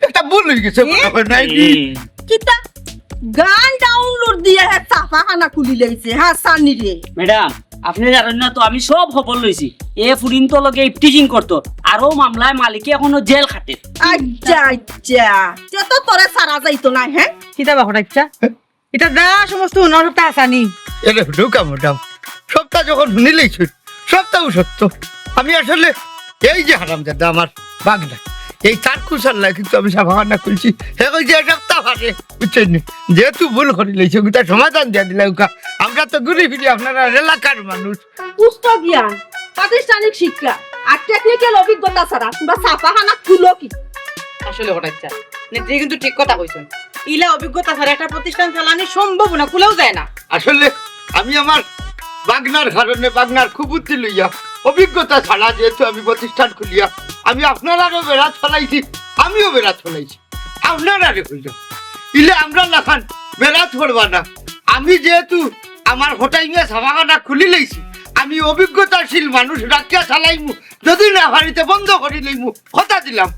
একটা ভুল অইগেছে, এ? মনে হয়, নাই নি? কিতা? গান download দিয়া হে ছাপাখানা খুলিলাইছে, হাছানি রে। ম্যাডাম, আপনে জানইন না তো, আমি সব খবর লইছি। এ ফুরিন্তর লগে ইফটিজিং করতো, আর অউ মামলায় মালিকে অখনো জেল খাটের। আচ্ছা, আচ্ছা, তে তো তোরে ছাড়া যাইতো নায়, হে? কিতা বা কটাইচ্ছা? ইতা যা সমস্ত হুনর সবতা হাছানি। এরে হুনউক্কা ম্যাডাম, সবতা যখন হুনিলাইছইন, সবতাউ সত্য। আমি আসলে এই যে হারামজাদা আমার বাগনা, এই তার কুশাল্লায় কিন্তু আমি ছাপাখানা খুলছি। হে কইছে, "এ সবতা পারে", বুঝছইন নি? যেহেতু ভুল করিলাইছে, অগুতা সমাধান দিয়া দিলাউক্কা। আমরা তো ঘুরি ফিরি আপনারার এলাকার মানুষ। উচ্চ জ্ঞান, প্রাতিষ্ঠানিক শিক্ষা, আর টেকনিক্যাল অভিজ্ঞতা ছাড়া তোমরা ছাপাখানা খুলো কি? আসলে হঠাৎ চা নেত্রী কিন্তু ঠিক কথা কইছইন। ইলা অভিজ্ঞতা ছাড়া একটা প্রতিষ্ঠান চালানি সম্ভব না, খুলেও যায় না। আসলে আমি আমার বাগনার কারণে, বাগনার কুবুদ্ধি লইয়া, অভিজ্ঞতা ছাড়া যেহেতু আমি প্রতিষ্ঠান খুলিয়া, আমি আপনারারও বেড়াত ফালাইছি, আমিও বেড়াত ফালাইছি, আপনারারে কইলাম। ইলে আমরার লাখান বেড়াত ফালবা না। আমি যেহেতু আমার হোটাইঙ্গা ছাপাখানা খুলি লইছি, আমি অভিজ্ঞতাশীল মানুষ রাখিয়া চালাইমু, যদি না পারি তে বন্ধ করি লইমু, কথা দিলাম।